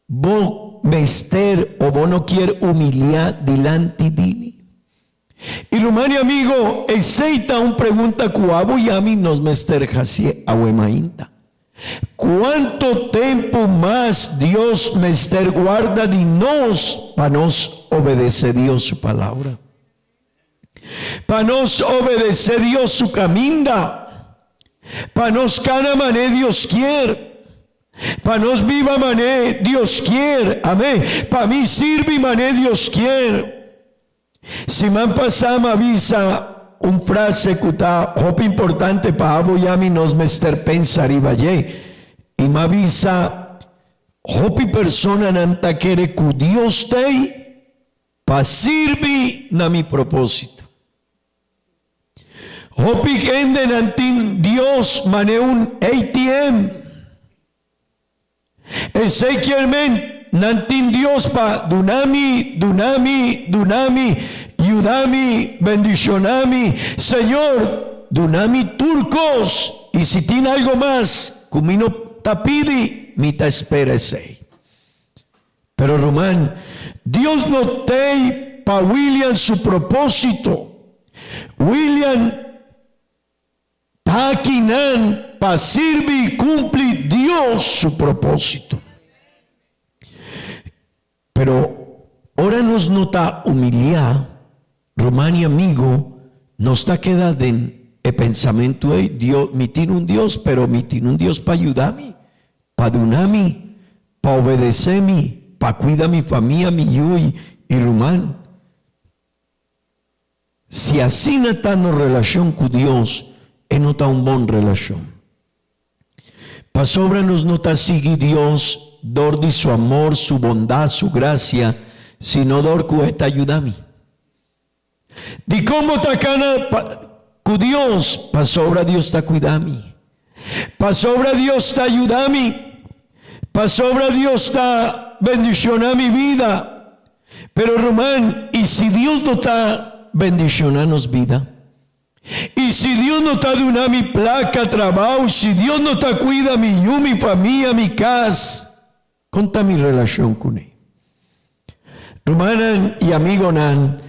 bo mester o bo no kier humiliá dilanti di mi? I ruman i amigo, esei ta un pregunta ku abo i ami nos mester hasié awe mainta. Kuantu tempu mas Dios mester guarda di nos pa nos obedesé Dios su palabra? Pa nos obedesé Dios su kaminda, pa nos kana mané Dios kier, pa nos biba mané Dios kier, amén, pa mi sirbi mané Dios kier. Siman pasá mi a bisa un frase ku ta hopi importante pa abo i ami nos mester pensa riba dje, i mi a bisa, Hopi personanan ta kere ku Dios t'ei, Pa sirbi na mi propósito. Hopi hendenan tin Dios mane un ATM. Esei kier men nan tin Dios pa duna mi, duna mi, duna mi, yuda mi, bendiciona mi. Señor, duna mi tur cos y si tin algo mas cu mi no ta pidi, mi ta espera esei. Pero ruman, Dios no t'ei pa William su propósito. William ta akinan pa sirbi i kumpli Dios su propósito. Pero ora nos no ta humiliá, ruman i amigo, nos ta keda den e pensamentu ei, Dios, mi tin un Dios, pero mi tin un Dios pa yuda mi, pa duna mi, pa obedesé mi, pa kuida mi famia, mi yu i ruman. Si asina ta nos relashon ku Dios, e no ta un bon relashon. Pasobra nos no ta sigui Dios dor di su amor, su bondat, su grasia, sino dor ku e ta yuda mi. Dikon bo ta kana ku Dios? Pasobra Dios ta kuida mi. Pasobra Dios ta yuda mi. Pasobra Dios ta bendishoná mi bida. Pero ruman, i si Dios no ta bendishoná nos bida? I si Dios no ta duna mi plaka, trabou, si Dios no ta kuida mi yu, mi famia, mi kas, kon ta mi relashon kuné? Rumannan i amigonan,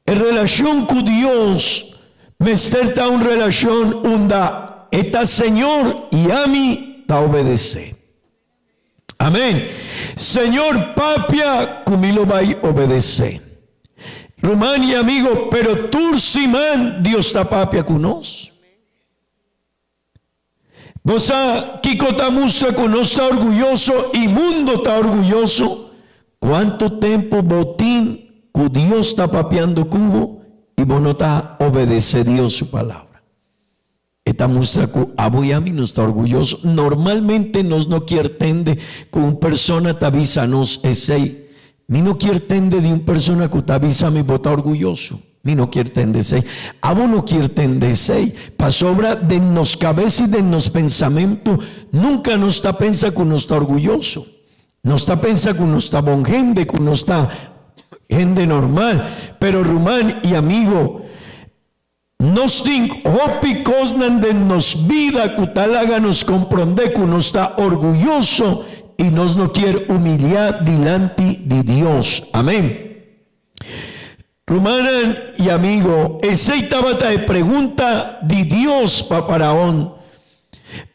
e relashon ku Dios mester ta un relashon unda E ta Señor i ami ta obedesé. Amén. Señor papia ku mi lo bai obedesé. Ruman i amigo, pero tur siman Dios ta papia ku nos. Bo sa kiko ta mustra ku nos ta orguyoso i mundo ta orguyoso? Kuantu tempu bo tin ku Dios ta papiando ku bo i bo no ta obedesé Dios su palabra? E ta mustra ku abo i ami nos ta orguyoso. Normalmente nos no kier tende ku un persona ta bisa nos esei. Mi no kier tende di un persona ku ta bisa mi bo ta orguyoso. Mi no kier tende esei. Abo no kier tende esei, pasobra den nos kabes i den nos pensamentu nunka nos ta pensa ku nos ta orguyoso. Nos ta pensa ku nos ta bon hende, ku nos ta hende normal. Pero ruman i amigo, nos tin hopi kosnan den nos bida ku ta laga nos komprondé ku nos ta orguyoso i nos no kier humiliá dilanti di Dios. Amén. Rumannan i amigo, esei tabata e pregunta di Dios pa Faraon,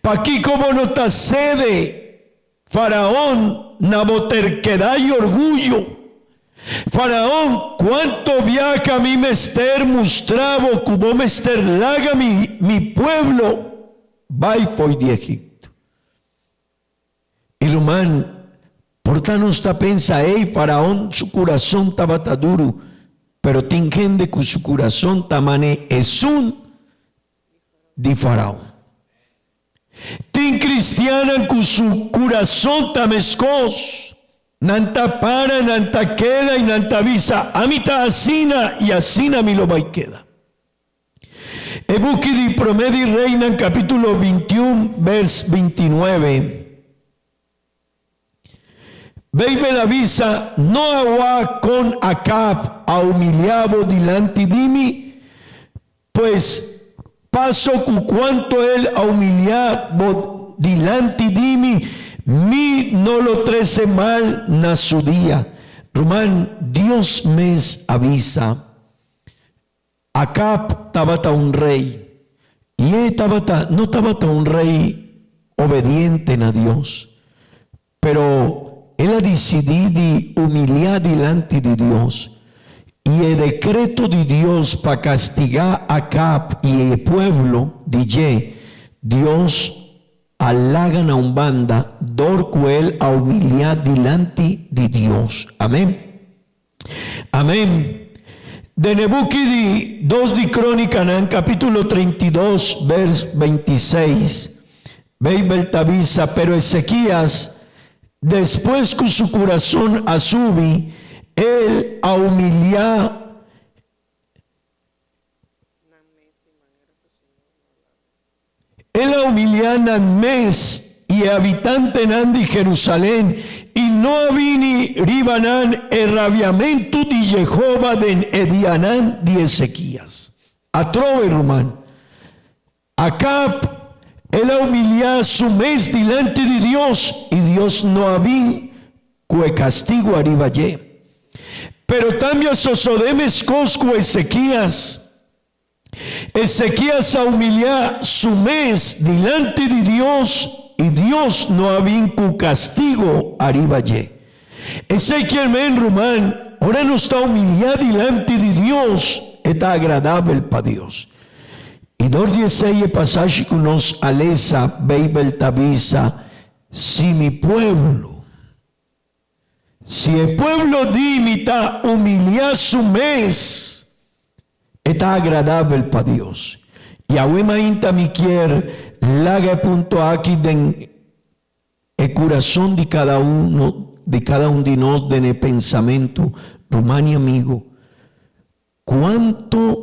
Pakiko bo no ta sede, Faraon, na bo terkedá i orguyo? Faraon, kuantu biaha mi mester mustra bo ku bo mester laga mi, mi pueblo? Bai fo'i di Egipto. I ruman, por ta nos ta pensa, Ey, Faraon su kurason tabata duru, pero tin hende ku su kurason ta mane esun di Faraon. Tin kristiannan ku su kurason ta meskos. Nan ta para, nan ta keda i nan ta bisa, Ami ta asina i asina mi lo bai keda. E buki di Promé di Reinan kapítulo 21 bers 29. Beibel a bisa, No a wak kon Akab a humiliá bo dilanti di mi, pues paso ku kuantu el a humiliá bo dilanti di mi, mi no lo trese mal na su dia. Ruman, Dios mes a bisa. Akab tabata un rei, i e tabata no tabata un rei obediente na Dios, pero el a disidí di humiliá dilanti di Dios. I e dekreto di Dios pa kastigá Akab i e pueblo di dje, Dios a laga na un banda dor ku el a humiliá dilanti di Dios. Amén. Amén. Den e buki di Dos di Krónikanan, kapítulo 32, bers 26, Beibel ta bisa, Pero Ezequías, despues ku su kurason a subi, el a humiliá. El a humiliá nan mes i e habitantenan di Jerusalén, i no a bini riba nan e rabiamentu di Jehova den e dianan di Ezequías. Atrobe, ruman, Acab, el a humiliá su mes dilanti di Dios, i Dios no a bin ku e kastigu ariba dje. Pero tambe a sosodé meskos ku Ezequías. Ezequías a humiliá su mes dilanti di Dios i Dios no a bin ku kastigo ariba dje. Esei kier men, ruman, ora nos ta humiliá dilanti di Dios, e ta agradabel pa Dios. I dor di esei e pasashi ku nos a lesa, Beibel ta bisa, Si mi pueblo. Si e pueblo di mi ta humiliá su mes, e ta agradabel pa Dios. Yahweh mainta mi kier laga e punto aki den e kurason di kada uno di kada un di nos den e pensamentu, ruman i amigo, Kuantu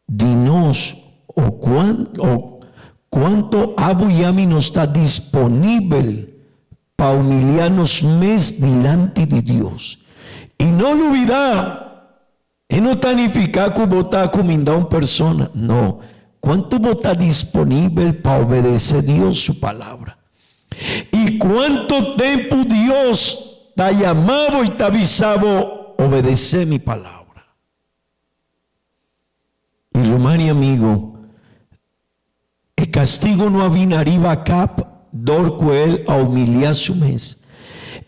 di nos o kuan o kuantu abo i ami nos ta disponibel pa humiliá nos mes dilanti di Dios? I no lubidá, e no ta nifiká ku bo ta kumindá un persona. No, kuantu bo ta disponibel pa obedesé Dios su Palabra. I kuantu tempu Dios ta yama bo i ta bisa bo, Obedesé mi palabra. I ruman i amigu, e kastigu no a bin ariba Akab dor ku el a humiliá su mes.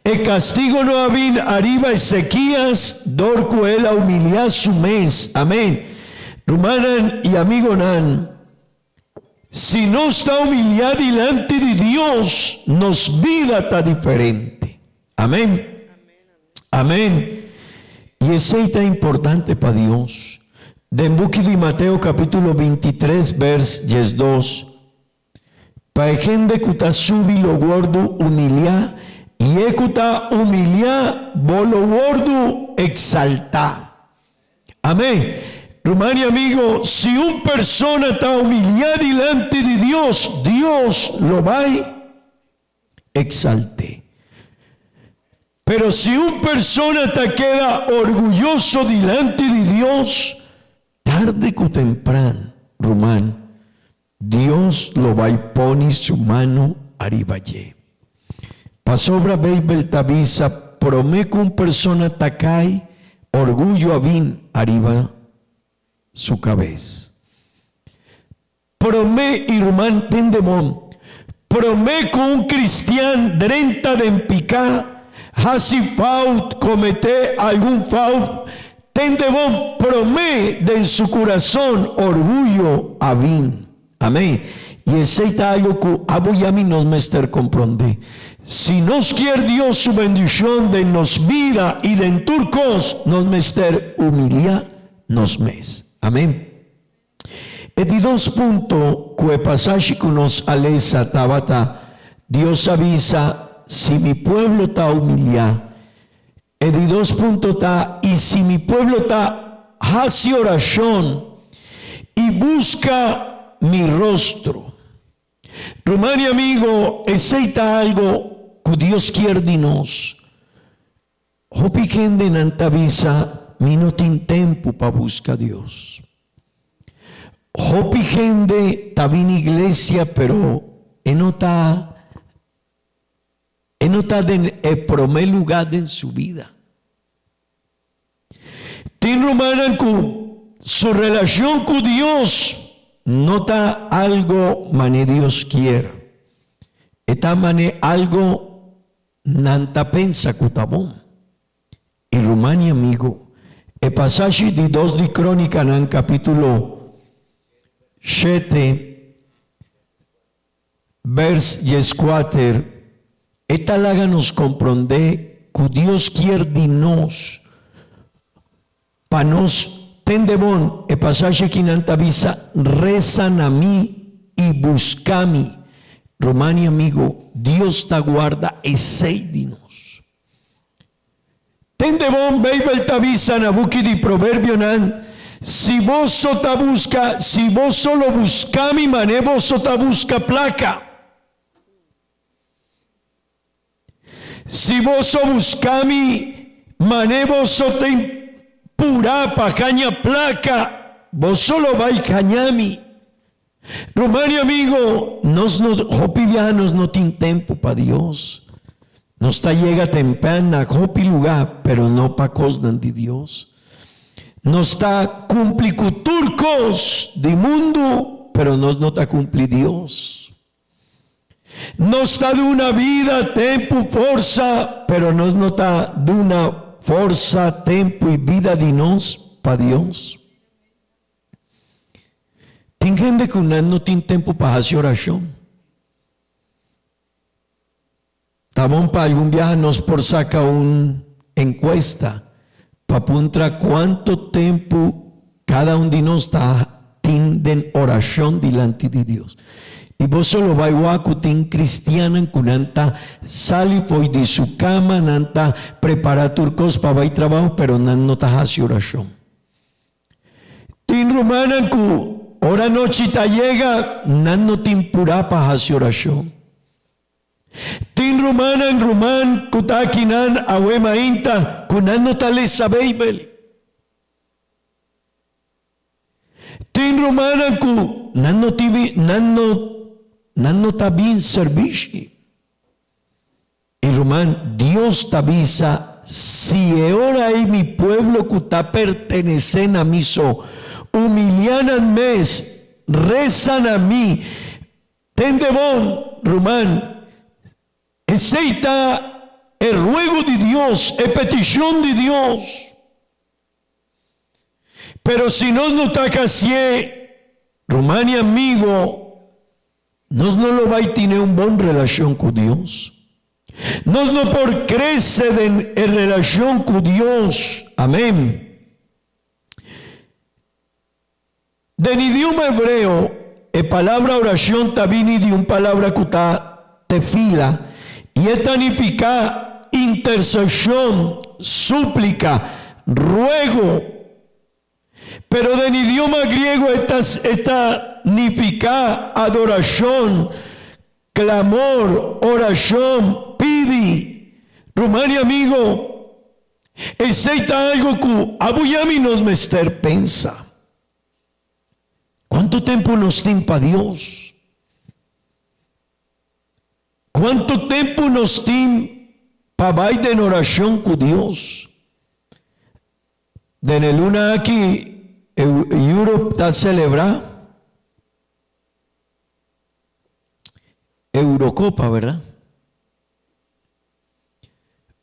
E kastigu no a bin ariba Ezekias dor ku el a humiliá su mes. Amén. Rumannan i amigonan, Si nos ta humiliá dilanti di Dios, nos bida ta diferente. Amén. Amén. I esei ta importante pa Dios. Den buki di Mateo capítulo 23 vers 12, Pa e hende ku ta subi lo wòrdu humiliá, i e ku ta humiliá bo lo wòrdu eksaltá. Amén. Ruman i amigo, si un persona ta humiliá dilanti di Dios, Dios lo bai exalt'é. Pero si un persona ta keda orguyoso dilanti di Dios, tarde ku tempran, ruman, Dios lo bai pone su mano ariba dje. Pasobra Beibel ta bisa promé ku un persona ta kai, orguyo a bin ariba su kabes. Promé, i ruman tende bon, promé ku un kristian drenta den piká, hasi fout, kometé algun fout, Tende bon promé den su kurason orguyo a bin. Amén. I esei ta algo ku abo i ami nos mester komprondé. Si nos kier Dios su bendishon den nos bida i den tur kos, nos mester humiliá nos mes. Amén. E di dos punto ku e pasashi ku nos a lesa tabata, Dios a bisa, Si mi pueblo ta humiliá. E di dos punto ta, I si mi pueblo ta hasi orashon i buska mi rostro. Ruman i amigo, esei ta algo ku Dios kier di nos. Hopi hendenan ta bisa, Mi no tin tempu pa buska Dios. Hopi hende ta bini iglesia pero e no ta E no ta den e promé lugá den su bida. Tin rumannan ku su relashon ku Dios no ta algo manera Dios kier. E ta manera algo nan ta pensa ku ta bon. I ruman i amigu, e pasashi di Dos di Krónikanan kapítulo shete, Vers dieskuater, E ta laga nos komprondé ku Dios kier di nos pa nos tende bon. E pasashi akinan ta bisa, Resa na mi i buska mi. Ruman i amigu, Dios ta guarda esei di nos. Tende bon, Beibel ta bisa na buki di Proverbionan, Si boso ta buska, si boso lo buska mi manera boso ta buska plaka. Si boso buska mi manera boso ta purá pa haña plaka, boso lo bai haña mi. Ruman i amigo, nos no, hopi biaha nos no tin tempu pa Dios. Nos ta yega tempran na hopi lugá, pero no pa kosnan di Dios. Nos ta kumpli ku tur kos di mundu, pero nos no ta kumpli Dios. Nos ta duna bida, tempu, forsa, pero nos no ta duna forsa, tempu i bida di nos pa Dios. Tin hende ku nan no tin tempu pa hasi orashon. Ta bon pa algun biaha nos por saka un enkuesta pa puntra kuantu tempu kada un di nos ta tin den orashon dilanti di Dios. I bo solo bai wak ku tin kristiannan ku nan ta sali fo'i di su kama, nan ta prepara tur kos pa bai trabou, pero nan no ta hasi orashon. Tin rumannan ku ora nochi ta yega, nan no tin purá pa hasi orashon. Tin rumannan ruman ku ta akinan awe mainta ku nan no ta lesa Beibel. Tin rumannan ku nan no tin nan no nan no ta bin sèrbishi. I ruman, Dios ta bisa, Si e ora ei mi pueblo ku ta pertenesé na mi so, humiliá nan mes, resa na mi, tende bon, ruman, esei ta e ruego di Dios, e petishon di Dios. Pero si nos no ta hasié, ruman i amigo, Nos no lo bai tine un bon relashon ku Dios. Nos no por krese den e relashon ku Dios. Amén. Den idioma hebreo, e palabra orashon ta bini di un palabra ku ta tefila i e ta nifiká interseshon, súplika, ruego. Pero den idioma griego e ta e ta nifiká adorashon, klamor, orashon, pidi. Ruman i amigo, esei ta algu ku abo i ami nos mester pensa. Kuantu tempu nos tin pa Dios? Kuantu tempu nos tin pa bai den orashon ku Dios? Den e luna aki Europe ta celebra Eurocopa, verdad?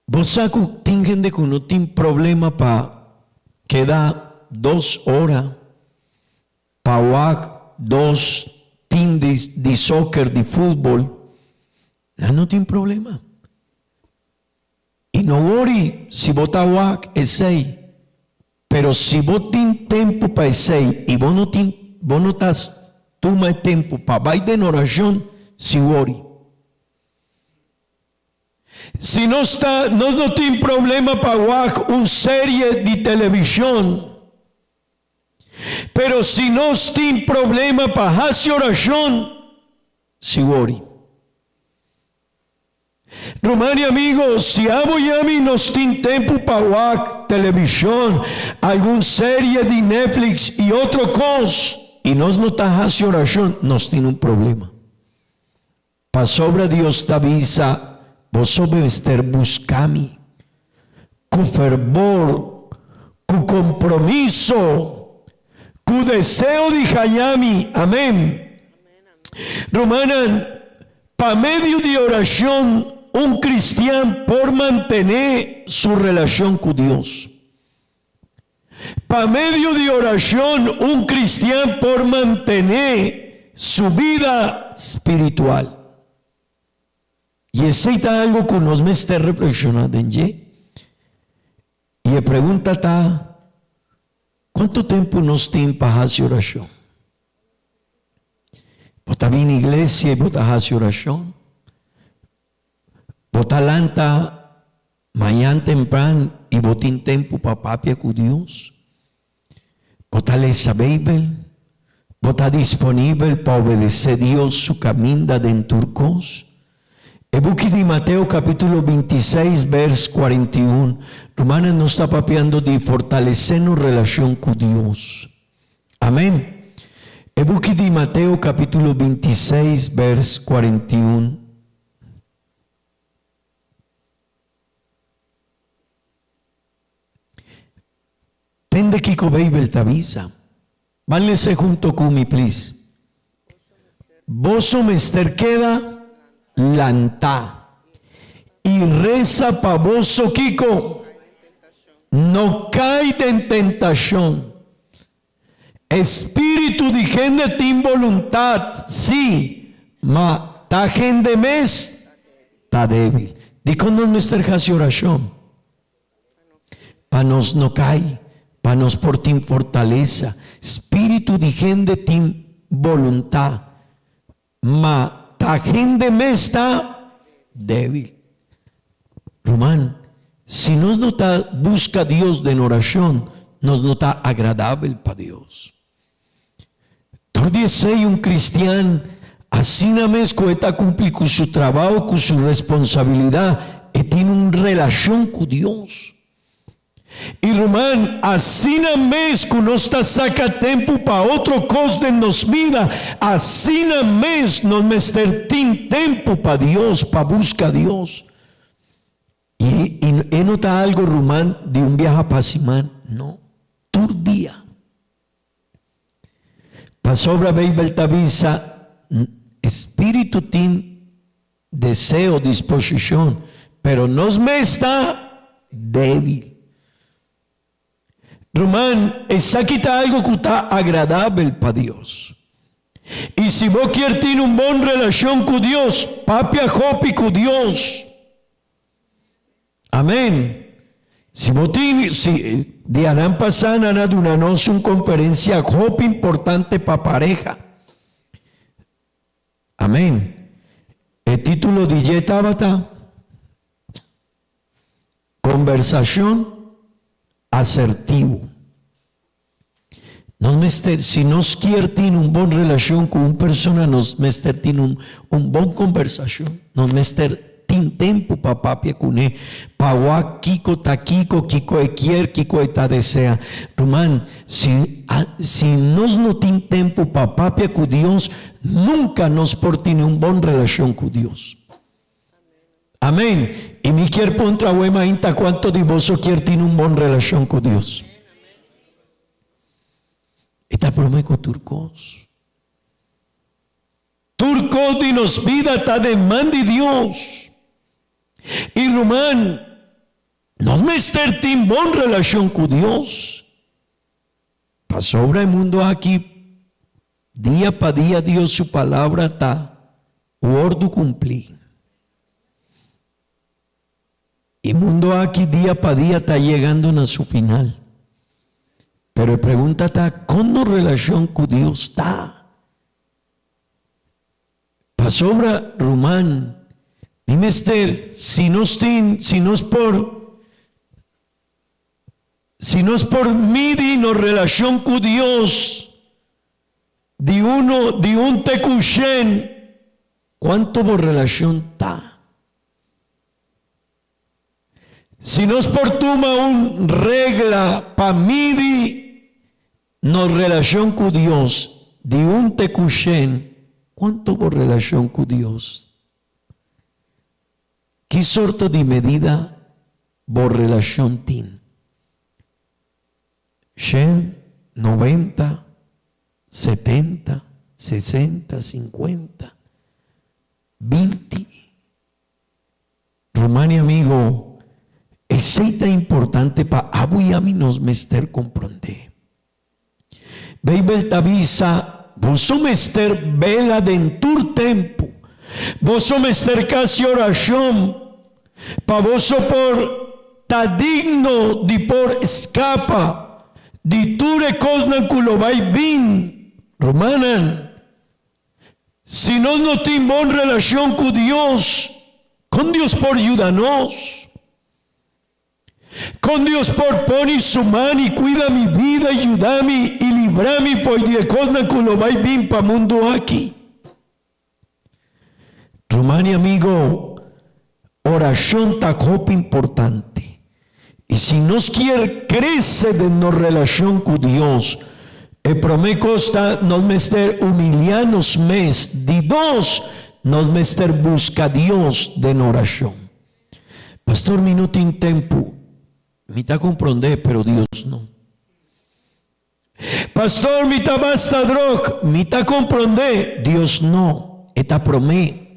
Bo sa cu tin hende cu no tin problema pa keda dos ora pa wak dos. team di di soccer, di futbol, nan no tin problema. I no wori si bo ta wak esei, pero si bo tin tempu pa esei i bo no tin bo no ta tuma e tempu pa bai den orashon, si wori. Si nos ta nos no tin problema pa wak un serie di televishon, pero si nos tin problema pa hasi orashon, si wori. Ruman i amigo, si abo i ami nos tin tempu pa wak televishon, algun serie di Netflix i otro kos, i nos no ta hasi orashon, nos tin un problema. Pasobra Dios ta bisa, Boso mester buska mi ku ferbor, ku kompromiso, ku deseo di haña mi. Amén. Rumannan, pa medio di orashon un kristian por mantené su relashon ku Dios. Pa medio di orashon un kristian por mantené su bida spiritual. I esei ta algu ku nos mester reflekshoná den dje. I e pregunta ta, Kuantu tempu nos tin pa hasi orashon? Bo ta bini iglesia i bo ta hasi orashon? Bo ta lanta mañan tempran i bo tin tempu pa papia ku Dios? Bo ta lesa Beibel? Bo ta disponibel pa obedesé Dios su kaminda den tur kos? E buki di Mateo kapítulo 26 bèrs 41, rumannan nos ta papiando di fortalesé nos relashon ku Dios. Amèn. E buki di Mateo kapítulo 26 bèrs 41. Tende kiko Beibel ta bisa. Ban lese hunto ku mi plis. Boso mester keda lantá i resa pa boso kiko? No kai den tentashon. E spiritu di hende tin boluntat, sí, ma ta hende mes ta débil. Dikon nos mester hasi orashon? Pa nos no kai, pa nos por tin fortalesa. Spiritu di hende tin boluntat, ma ta hende mes ta débil. Ruman, si nos no ta buska Dios den orashon, nos no ta agradabel pa Dios. Dor di esei un kristian asina mes ku e ta kumpli ku su trabou, ku su responsabilidat, e tin un relashon ku Dios. I ruman, asina mes ku nos ta saka tempu pa otro kos den nos bida, asina mes nos mester tin tempu pa Dios, pa buska Dios. I e no ta algu, ruman, di un biaha pa siman, no, tur dia. Pasobra Beibel ta bisa, E spiritu tin deseo, disposishon, pero nos mes ta débil. Ruman, esaki ta algu ku ta agradabel pa Dios. I si bo kier tin un bon relashon ku Dios, papia hopi ku Dios. Amen. Si bo tin, si, dianan pasá nan a duna nos un konferensia hopi importante pa pareha. Amen. E título di dje tabata, Kombersashon Asertivo. Nos mester, si nos kier tin un bon relashon ku un persona, nos mester tin un un bon kombersashon. Nos mester tin tempu pa papia kuné, pa wak kiko ta kiko, kiko e kier, kiko e ta desea. Ruman, si si nos no tin tempu pa papia ku Dios, nunka nos por tene un bon relashon ku Dios. Amén. I mi kier puntra awe mainta kuantu di boso kier tin un bon relashon ku Dios. E ta promé ku tur kos. Tur kos di nos bida ta den man di Dios. I ruman, nos mester tin bon relashon ku Dios. Pasobra e mundu aki. Dia pa dia Dios su palabra ta wòrdu kumplí. E mundo aki dia pa dia ta yegando na su final. Pero e pregunta ta, kon nos relashon ku Dios ta? Pasobra, ruman, mi mester, si nos tin, si nos por, si nos por midi nos relashon ku Dios di uno, di un te ku shen, kuantu bo relashon ta? Si nos por tuma un regla pa midi nos relashon ku Dios di un te ku shen, kuantu bo relashon ku Dios? Ki sorto di medida bo relashon tin? Shen, noventa, setenta, sesenta, sinkuenta, binti? Ruman y amigo, esey ta importante pa abo y ami nos mester comprende. Bijbel ta bisa, Boso mester bela den tur tempo, boso mester casi oracion pa boso por ta digno di por scapa di tur e cosnan cu lo bay bin. Rumannan, Si nos no tin bon relashon ku Dios, kon Dios por yuda nos? Kon Dios por pone su man i kuida mi bida, yuda mi i libra mi for di e kosnan ku lo bai bin pa mundu aki? Ruman i amigo, orashon ta hopi importante. I si nos kier krese den nos relashon ku Dios, e promé kos ta nos mester humiliá nos mes, di dos, nos mester buska Dios den orashon. Pastor, mi no tin tempu. Mi ta komprondé, pero Dios no. Pastor, mi ta basta dròk. Mi ta komprondé, Dios no. E ta promé.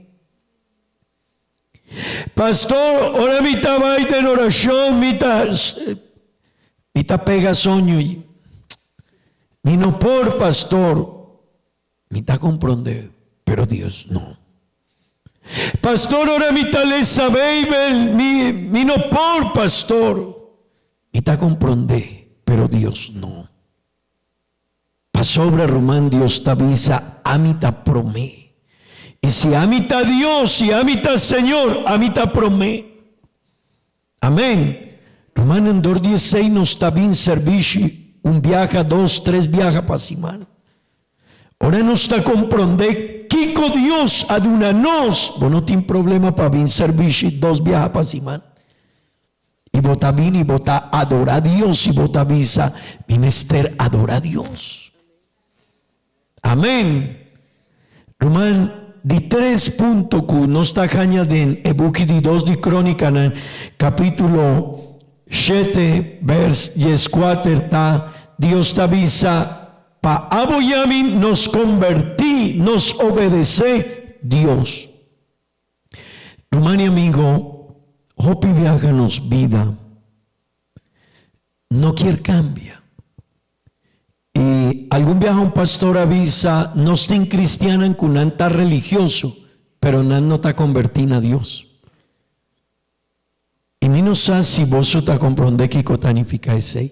Pastor, ora mi ta bai den orashon, mi ta, mi ta pega soño i mi no por, pastor. Mi ta komprondé, pero Dios no. Pastor, ora mi ta lesa Beibel, mi, mi no por, pastor. Mi ta komprondé, pero Dios no. Pasobra, ruman, Dios ta bisa, Ami ta promé. I si ami ta Dios, si ami ta Señor, ami ta promé. Amén. Rumannan, dor di esei nos ta bin servishi un biaha, dos, tres biaha pa siman. Ora nos ta komprondé kiko Dios a duna nos, bo no tin problema pa bin servishi dos biaha pa siman. I bo ta bini, bo ta adorá Dios i bo ta bisa, Mi mester adorá Dios. Amén. Ruman, di tres punto ku nos ta haña den e buki di Dos di Krónikanan, kapítulo shete, bèrs dieskuater ta, Dios ta bisa, Pa abo i ami nos kombertí, nos obedesé Dios. Ruman i amigo, hopi biaha nos bida no kier cambia. I algun biaha un pastor a bisa, nos tin cristiannan cu nan ta religioso, pero nan no ta converti na Dios. I mi no sa si boso ta comprende kico ta nifica esey.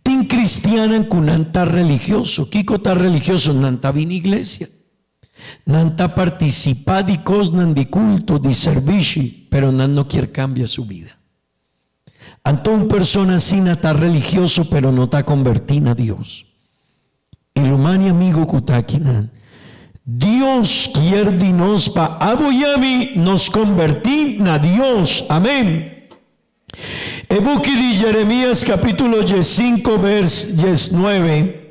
Tin cristiannan cu nan ta religioso. Kico ta religioso? Nan ta bini iglesia. Nan ta participa di cosnan di culto, di servishi, pero nan no kier cambia su bida. Anto un persona asina ta religioso pero no ta converti na Dios. I ruman i amigo ku ta akinan, Dios kier di nos pa abo i ami nos kombertí na Dios. Amén. E buki di Jeremias kapítulo diesinko bers diesnuebe.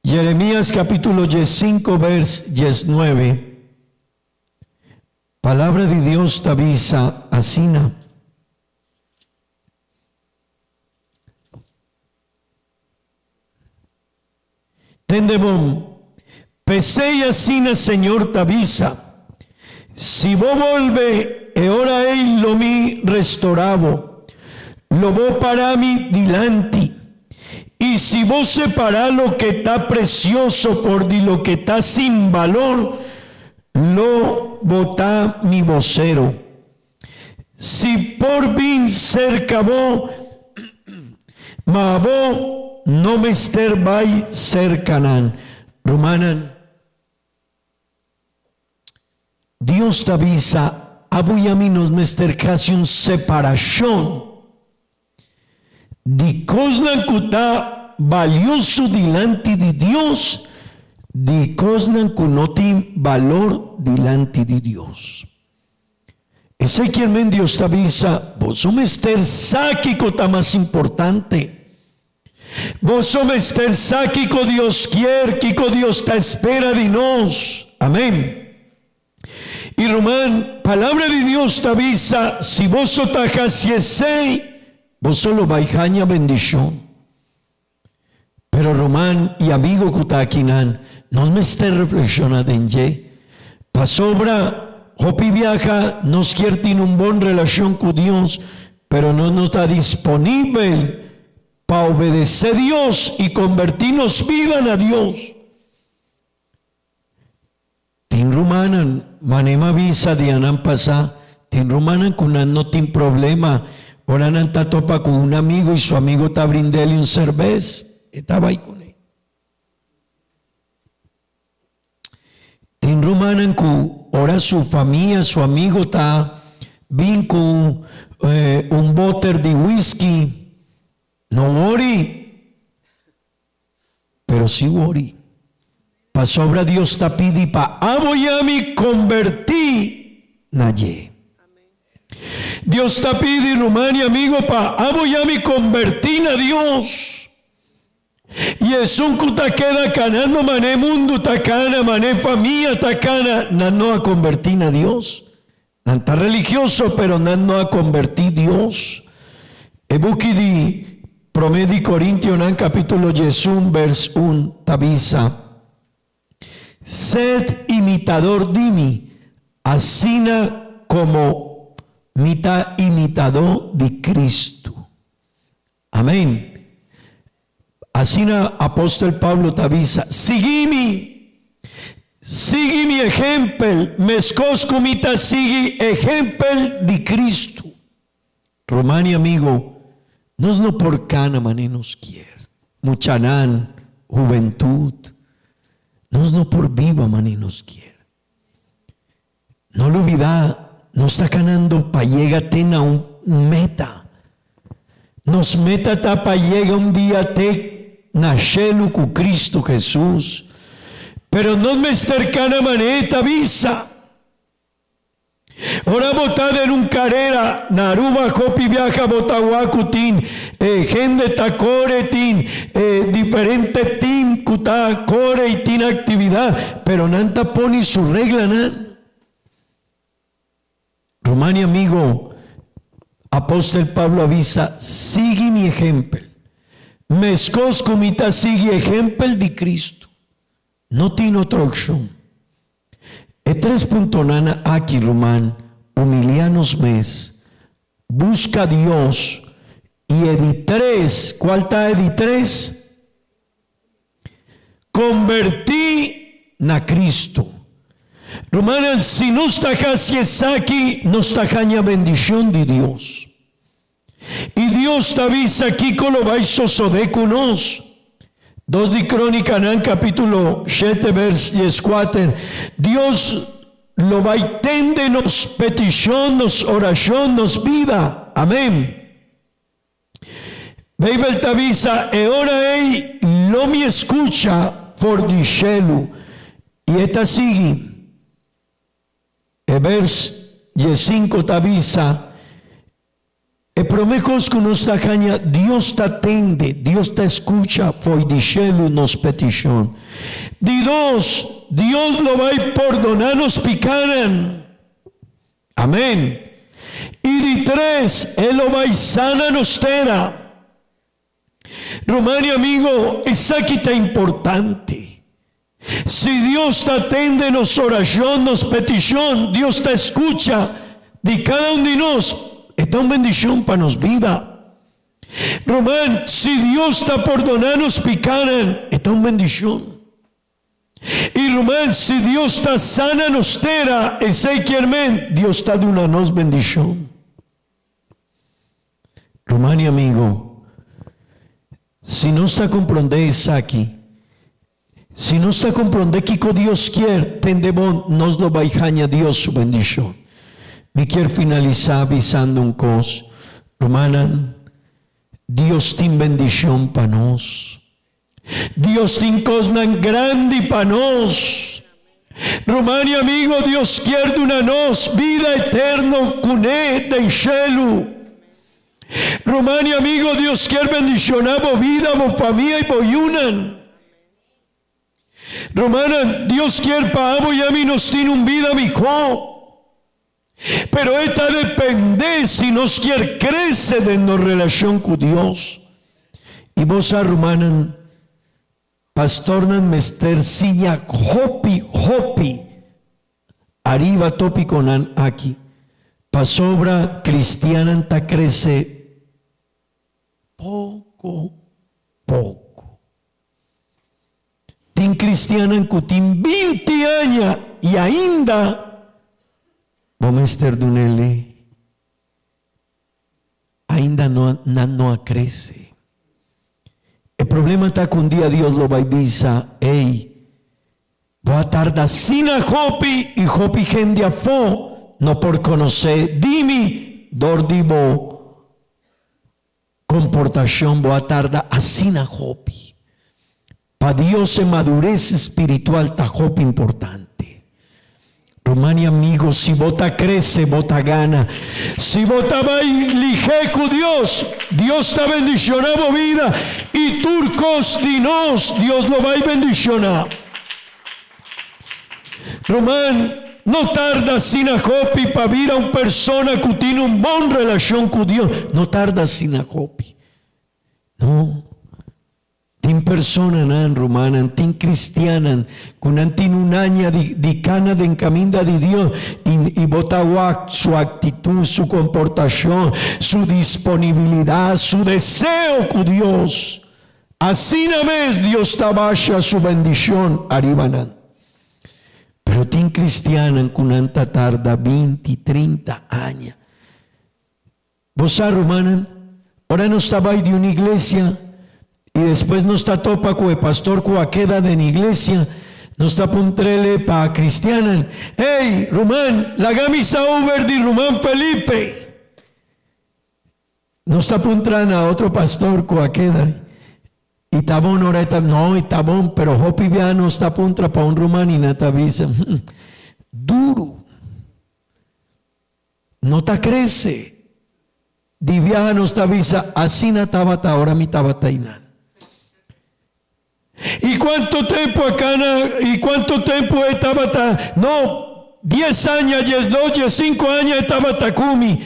Jeremias kapítulo diesinko bers diesnuebe. Palabra di Dios ta bisa asina. Tende bon, p'esei asina Señor ta bisa, Si bo bolbe, e ora ei lo mi restorá bo, lo bo pará mi dilanti. I. I si bo separá loke ta presioso for di loke ta sin balor, lo bo ta mi bosero. Si por bin serka bo, ma bo no mester bai serka nan. Rumannan, Dios ta bisa abo i ami nos mester hasi un separashon di kosnan ku ta balioso dilanti di Dios di kosnan ku no tin balor dilanti di Dios. Esei kier men Dios ta bisa, Boso mester sa kiko ta mas importante. Boso mester sa kiko Dios kier, kiko Dios ta spera di nos. Amen. I ruman, Palabra di Dios ta bisa, si boso ta hasi esei, boso lo bai haña bendishon. Pero ruman i amigo ku ta akinan, nos mester reflekshoná den dje. Pasobra hopi biaha nos kier tin un bon relashon ku Dios, pero nos no ta disponibel pa obedesé Dios i kombertí nos bida na Dios. Tin rumannan, manera mi a bisa dianan pasá, tin rumannan ku nan no tin problema ora nan ta topa ku un amigo i su amigo ta brind'el un serbes, e ta bai kuné. Tin rumannan ku ora su famia, su amigo ta bin ku un boter di whisky, no wori. Pero si wori, pasobra Dios ta pidi pa abo i ami kombertí na dje. Dios ta pidi, ruman i amigo, pa abo i ami kombertí na Dios. I esun ku ta keda kanando man'e mundu ta kana, man'e famia ta kana, nan no a kombertí na Dios. Nan ta religioso pero nan no a converti Dios. E buki di Prome di Corintionan capitulo diesun vers un ta bisa, Sed imitador di mi, asina como mi ta imitadó di Cristo. Amen. Asina apostel Pablo ta bisa, Sigui mi, sigui mi ehempel, meskos ku mi ta sigui ehempel di Kristu. Ruman i amigo, nos no por kana manera nos kier. Muchanan, hubentut, nos no por biba manera nos kier. No lubidá, nos ta kanando pa yega te na un meta. Nos meta ta pa yega un dia te na shelu ku Kristu Hesus. Pero nos mester kana manera e ta bisa. Ora bo ta den un karera na Aruba hopi biaha bo ta wak ku tin e hende ta kore, tin e diferente tim ku ta kore i tin aktividat, pero nan ta pone su reglanan. Ruman i amigo, apostel Pablo a bisa, Sigui mi ehempel, meskos ku mi ta sigui ehempel di Kristu. No tin otro opshon. E tres puntonan aki, ruman, humiliá nos mes, buska Dios i e di tres, kual ta e di tres? Kombertí na Kristu. Rumannan, si nos ta hasi esaki, nos ta haña bendishon di Dios. I Dios ta bisa kiko lo bai sosodé ku nos. Dos di Krónikanan kapítulo shete bèrs dieskuater, Dios lo bai tende nos petishon, nos orashon, nos bida. Amén. Beibel ta bisa, E ora ei lo mi skucha for di shelu. I e ta sigui. E bèrs diesinku ta bisa, E promé kos ku nos ta haña, Dios ta tende, Dios ta skucha fo'i di shelu nos petishon. Di dos, Dios lo bai pordoná nos pikánan. Amèn. I di tres, E lo bai sana nos tera. Ruman i amigo, esaki ta importante. Si Dios ta tende nos orashon, nos petishon, Dios ta skucha di kada un di nos, e ta un bendishon pa nos bida. Ruman, si Dios ta pordoná nos pikánan, e ta un bendishon. I ruman, si Dios ta sana nos tera, esei kier men Dios ta duna nos bendishon. Ruman i amigo, si nos ta komprondé esaki, si nos ta komprondé kiko Dios kier, tende bon, nos lo bai haña Dios su bendishon. Mi kier finalisá bisando un kos, rumannan, Dios tin bendishon pa nos. Dios tin kosnan grandi pa nos. Ruman i amigo, Dios kier duna nos bida eterno kuné den shelu. Ruman i amigo, Dios kier bendishoná bo bida, bo famia i bo yunan. Rumannan, Dios kier pa abo i ami nos tin un bida mihó. Pero e ta dependé si nos kier krese den nos relashon ku Dios. I bo sa, rumannan, pastornan mester siña hopi, hopi ariba tópikonan aki, pasobra kristiannan ta krese poko poko. Tin cristiannan cu tin binti aña y ainda bo mester dunele. Ainda no nan no a crece. E problema ta cu un dia Dios lo bay bisa, Ey, bo a tarda asina hopi y hopi hende afo no por conoce di mi dor di bo Komportashon bo a tarda asina hopi. Pa Dios e madures spiritual ta hopi importante. Ruman i amigo, si bo ta krese, bo ta gana. Si bo ta bai lihé ku Dios, Dios ta bendishoná bo bida i tur kos di nos Dios lo bai bendishoná. Ruman, no tarda asina hopi pa bira un persona ku tin un bon relashon ku Dios. No tarda asina hopi. No. Tin personanan, rumannan, tin kristiannan ku nan tin un aña di di kana den kaminda di Dios i i bo ta wak su aktitut, su komportashon, su disponibilidat, su deseo ku Dios. Asina mes Dios ta basha su bendicion ariba nan. Pero tin cristiannan cu nan ta tarda binti, trinta aña. Bo sa, rumannan, ora nos ta bai di un iglesia y despues nos ta topa cu e pastor cu a keda den iglesia, nos ta puntr'ele pa cristiannan, Ey, ruman, laga mi sa over di ruman Felipe. Nos ta puntra na otro pastor cu a keda y ta bon ora e ta no e ta bon pero hopi bia nos ta puntra pa un ruman y nan ta bisa hm duro no ta crece di biaha nos ta bisa asina tabata ora mi tabata eynan. Y cuanto tempo a cana y cuanto tempo e tabata no dies aña diesdos diescinco aña e tabata cu mi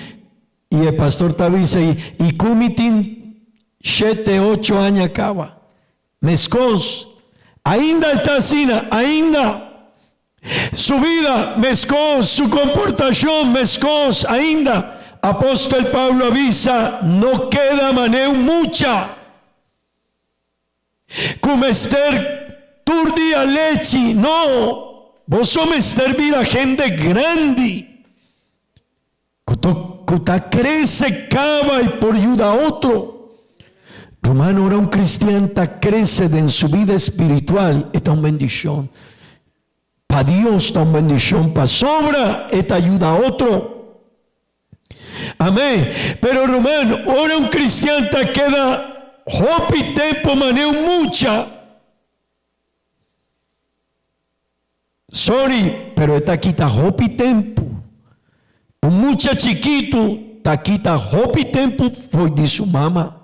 y e pastor ta bisa y y cu mi tin shete ocho aña caba mescos ainda e ta asina ainda su vida mescos su comportacion mescos ainda apostel Pablo a bisa no keda maneu mucha. Ku mester tur dia lechi? No, boso mester bira hende grandi ku ta ku ta krese kaba i por yuda otro. Ruman, ora un kristian ta krese den su bida spiritual, e ta un bendishon. Pa Dios ta un bendishon pasobra e ta yuda otro. Amén. Pero ruman, ora un cristian ta keda hopi tempo mane un mucha, sorry, pero e ta kita hopi tempo. Un mucha chikitu ta kita hopi tempo fo'i di su mama.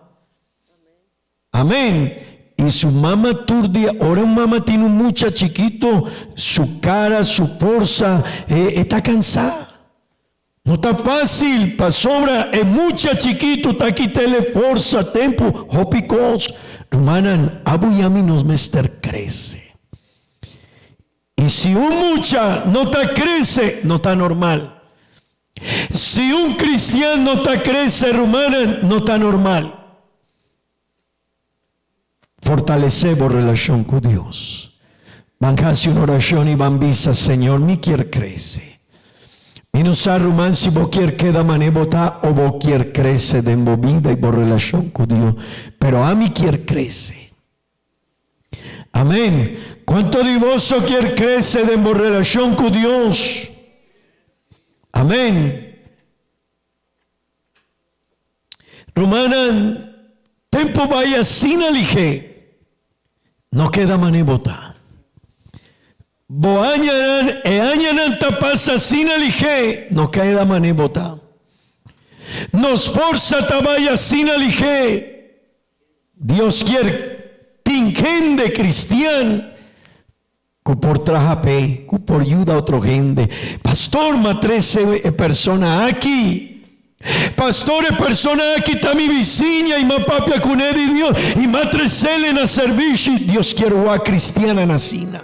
Amén. Y su mama tur dia, ora un mama tin un mucha chikito, su cara, su forsa, e, e ta cansá. No ta fácil, pasobra e mucha chikito ta kit'el e forsa, tempu, hopi cos. Rumannan, abo y ami nos mester crece. Y si un mucha no ta crece, no ta normal. Si un cristian no ta crece, rumannan, no ta normal. Fortalesé bo relashon ku Dios. Ban hasi un orashon i ban bisa, Señor, mi kier krese. Mi no sa, ruman, si bo kier keda manera bo ta o bo kier krese den bo bida i bo relashon ku Dios, pero ami kier krese. Amén. Kuantu di boso kier krese den bo relashon ku Dios? Amén. Rumannan, tempu bai asina lihé. No keda manera bo ta. Bo añanan, e añanan ta pasa asina lihé, no keda manera bo ta. Nos forsa ta bai asina lihé. Dios kier tin hende cristian cu por traha p'e, cu por yuda otro hende. Pastor, m'a trece e persona aki. Pastor, e persona aki ta mi bisiña y m'a papia cun'e di Dios y m'a trecele na servishi. Dios kier wak cristiannan asina.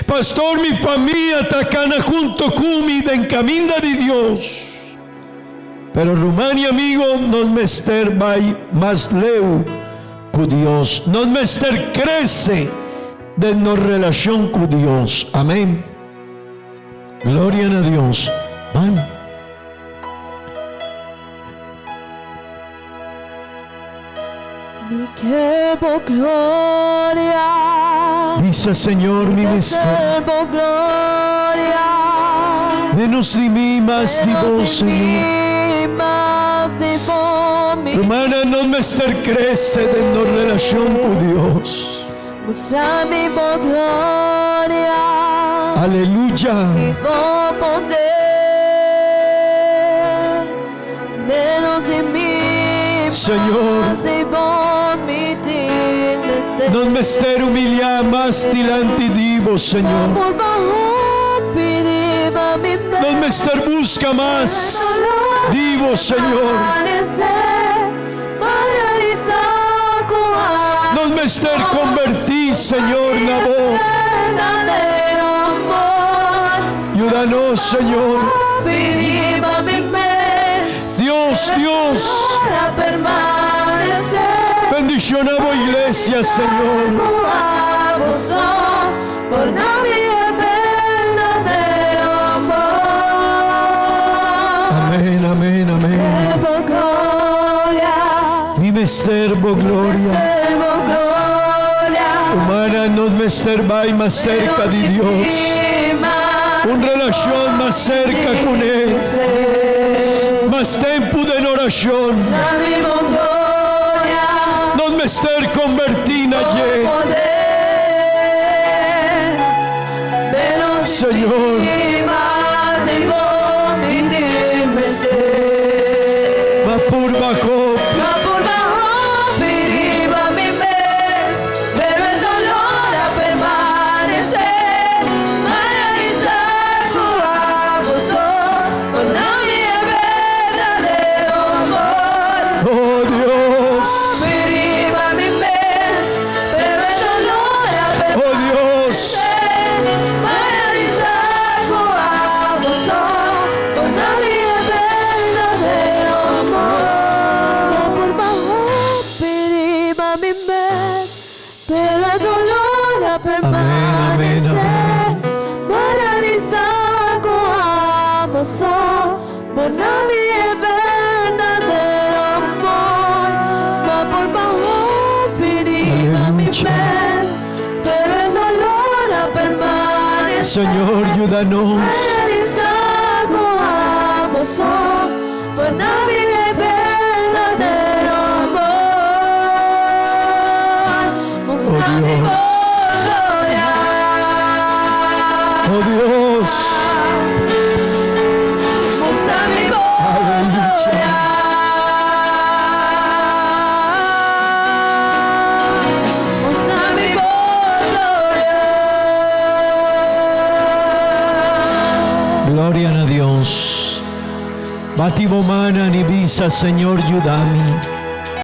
Pastor, mi famia ta cana hunto cu mi den caminda di Dios. Pero ruman y amigo, nos mester bay mas leu cu Dios. Nos mester crece den nos relacion cu Dios. Amen. Gloria na Dios. Man. Mi ke bo gloria. Bisa Señor mi mester. Bo gloria. Menos di mi, mas di bo, Señor. Mas di bo, mi. Hermana, nos mester crece den nos relacion cu Dios. Mustra mi bo gloria. Aleluya. I bo poder. Menos di mi, Señor. Mas di bo mi tin mester. Nos mester humiliá mas dilanti di bo, Señor. Por hopi riba mi mes. Nos mester busca mas di bo, Señor. Nos mester convertí, Señor, na bo. Yuda nos, Señor. Dios, Dios. Bendiciona bo iglesia, Señor. Amén, amén, amén. Mi mester bo gloria. Humana nos mester bai mas cerca di Dios. Un relacion mas cerca con Él. Mas tempo den oracion. Nos mester converti na dje. Señor. Ma purba hopi. Oh Dios. Oh Dios. Amén, amén, amén. Aleluya. Señor, ayúdanos. Oh Dios. Oh Dios. Aleluya. Gloria na Dios. Bati bo mannan i bisa, Señor, yuda mi.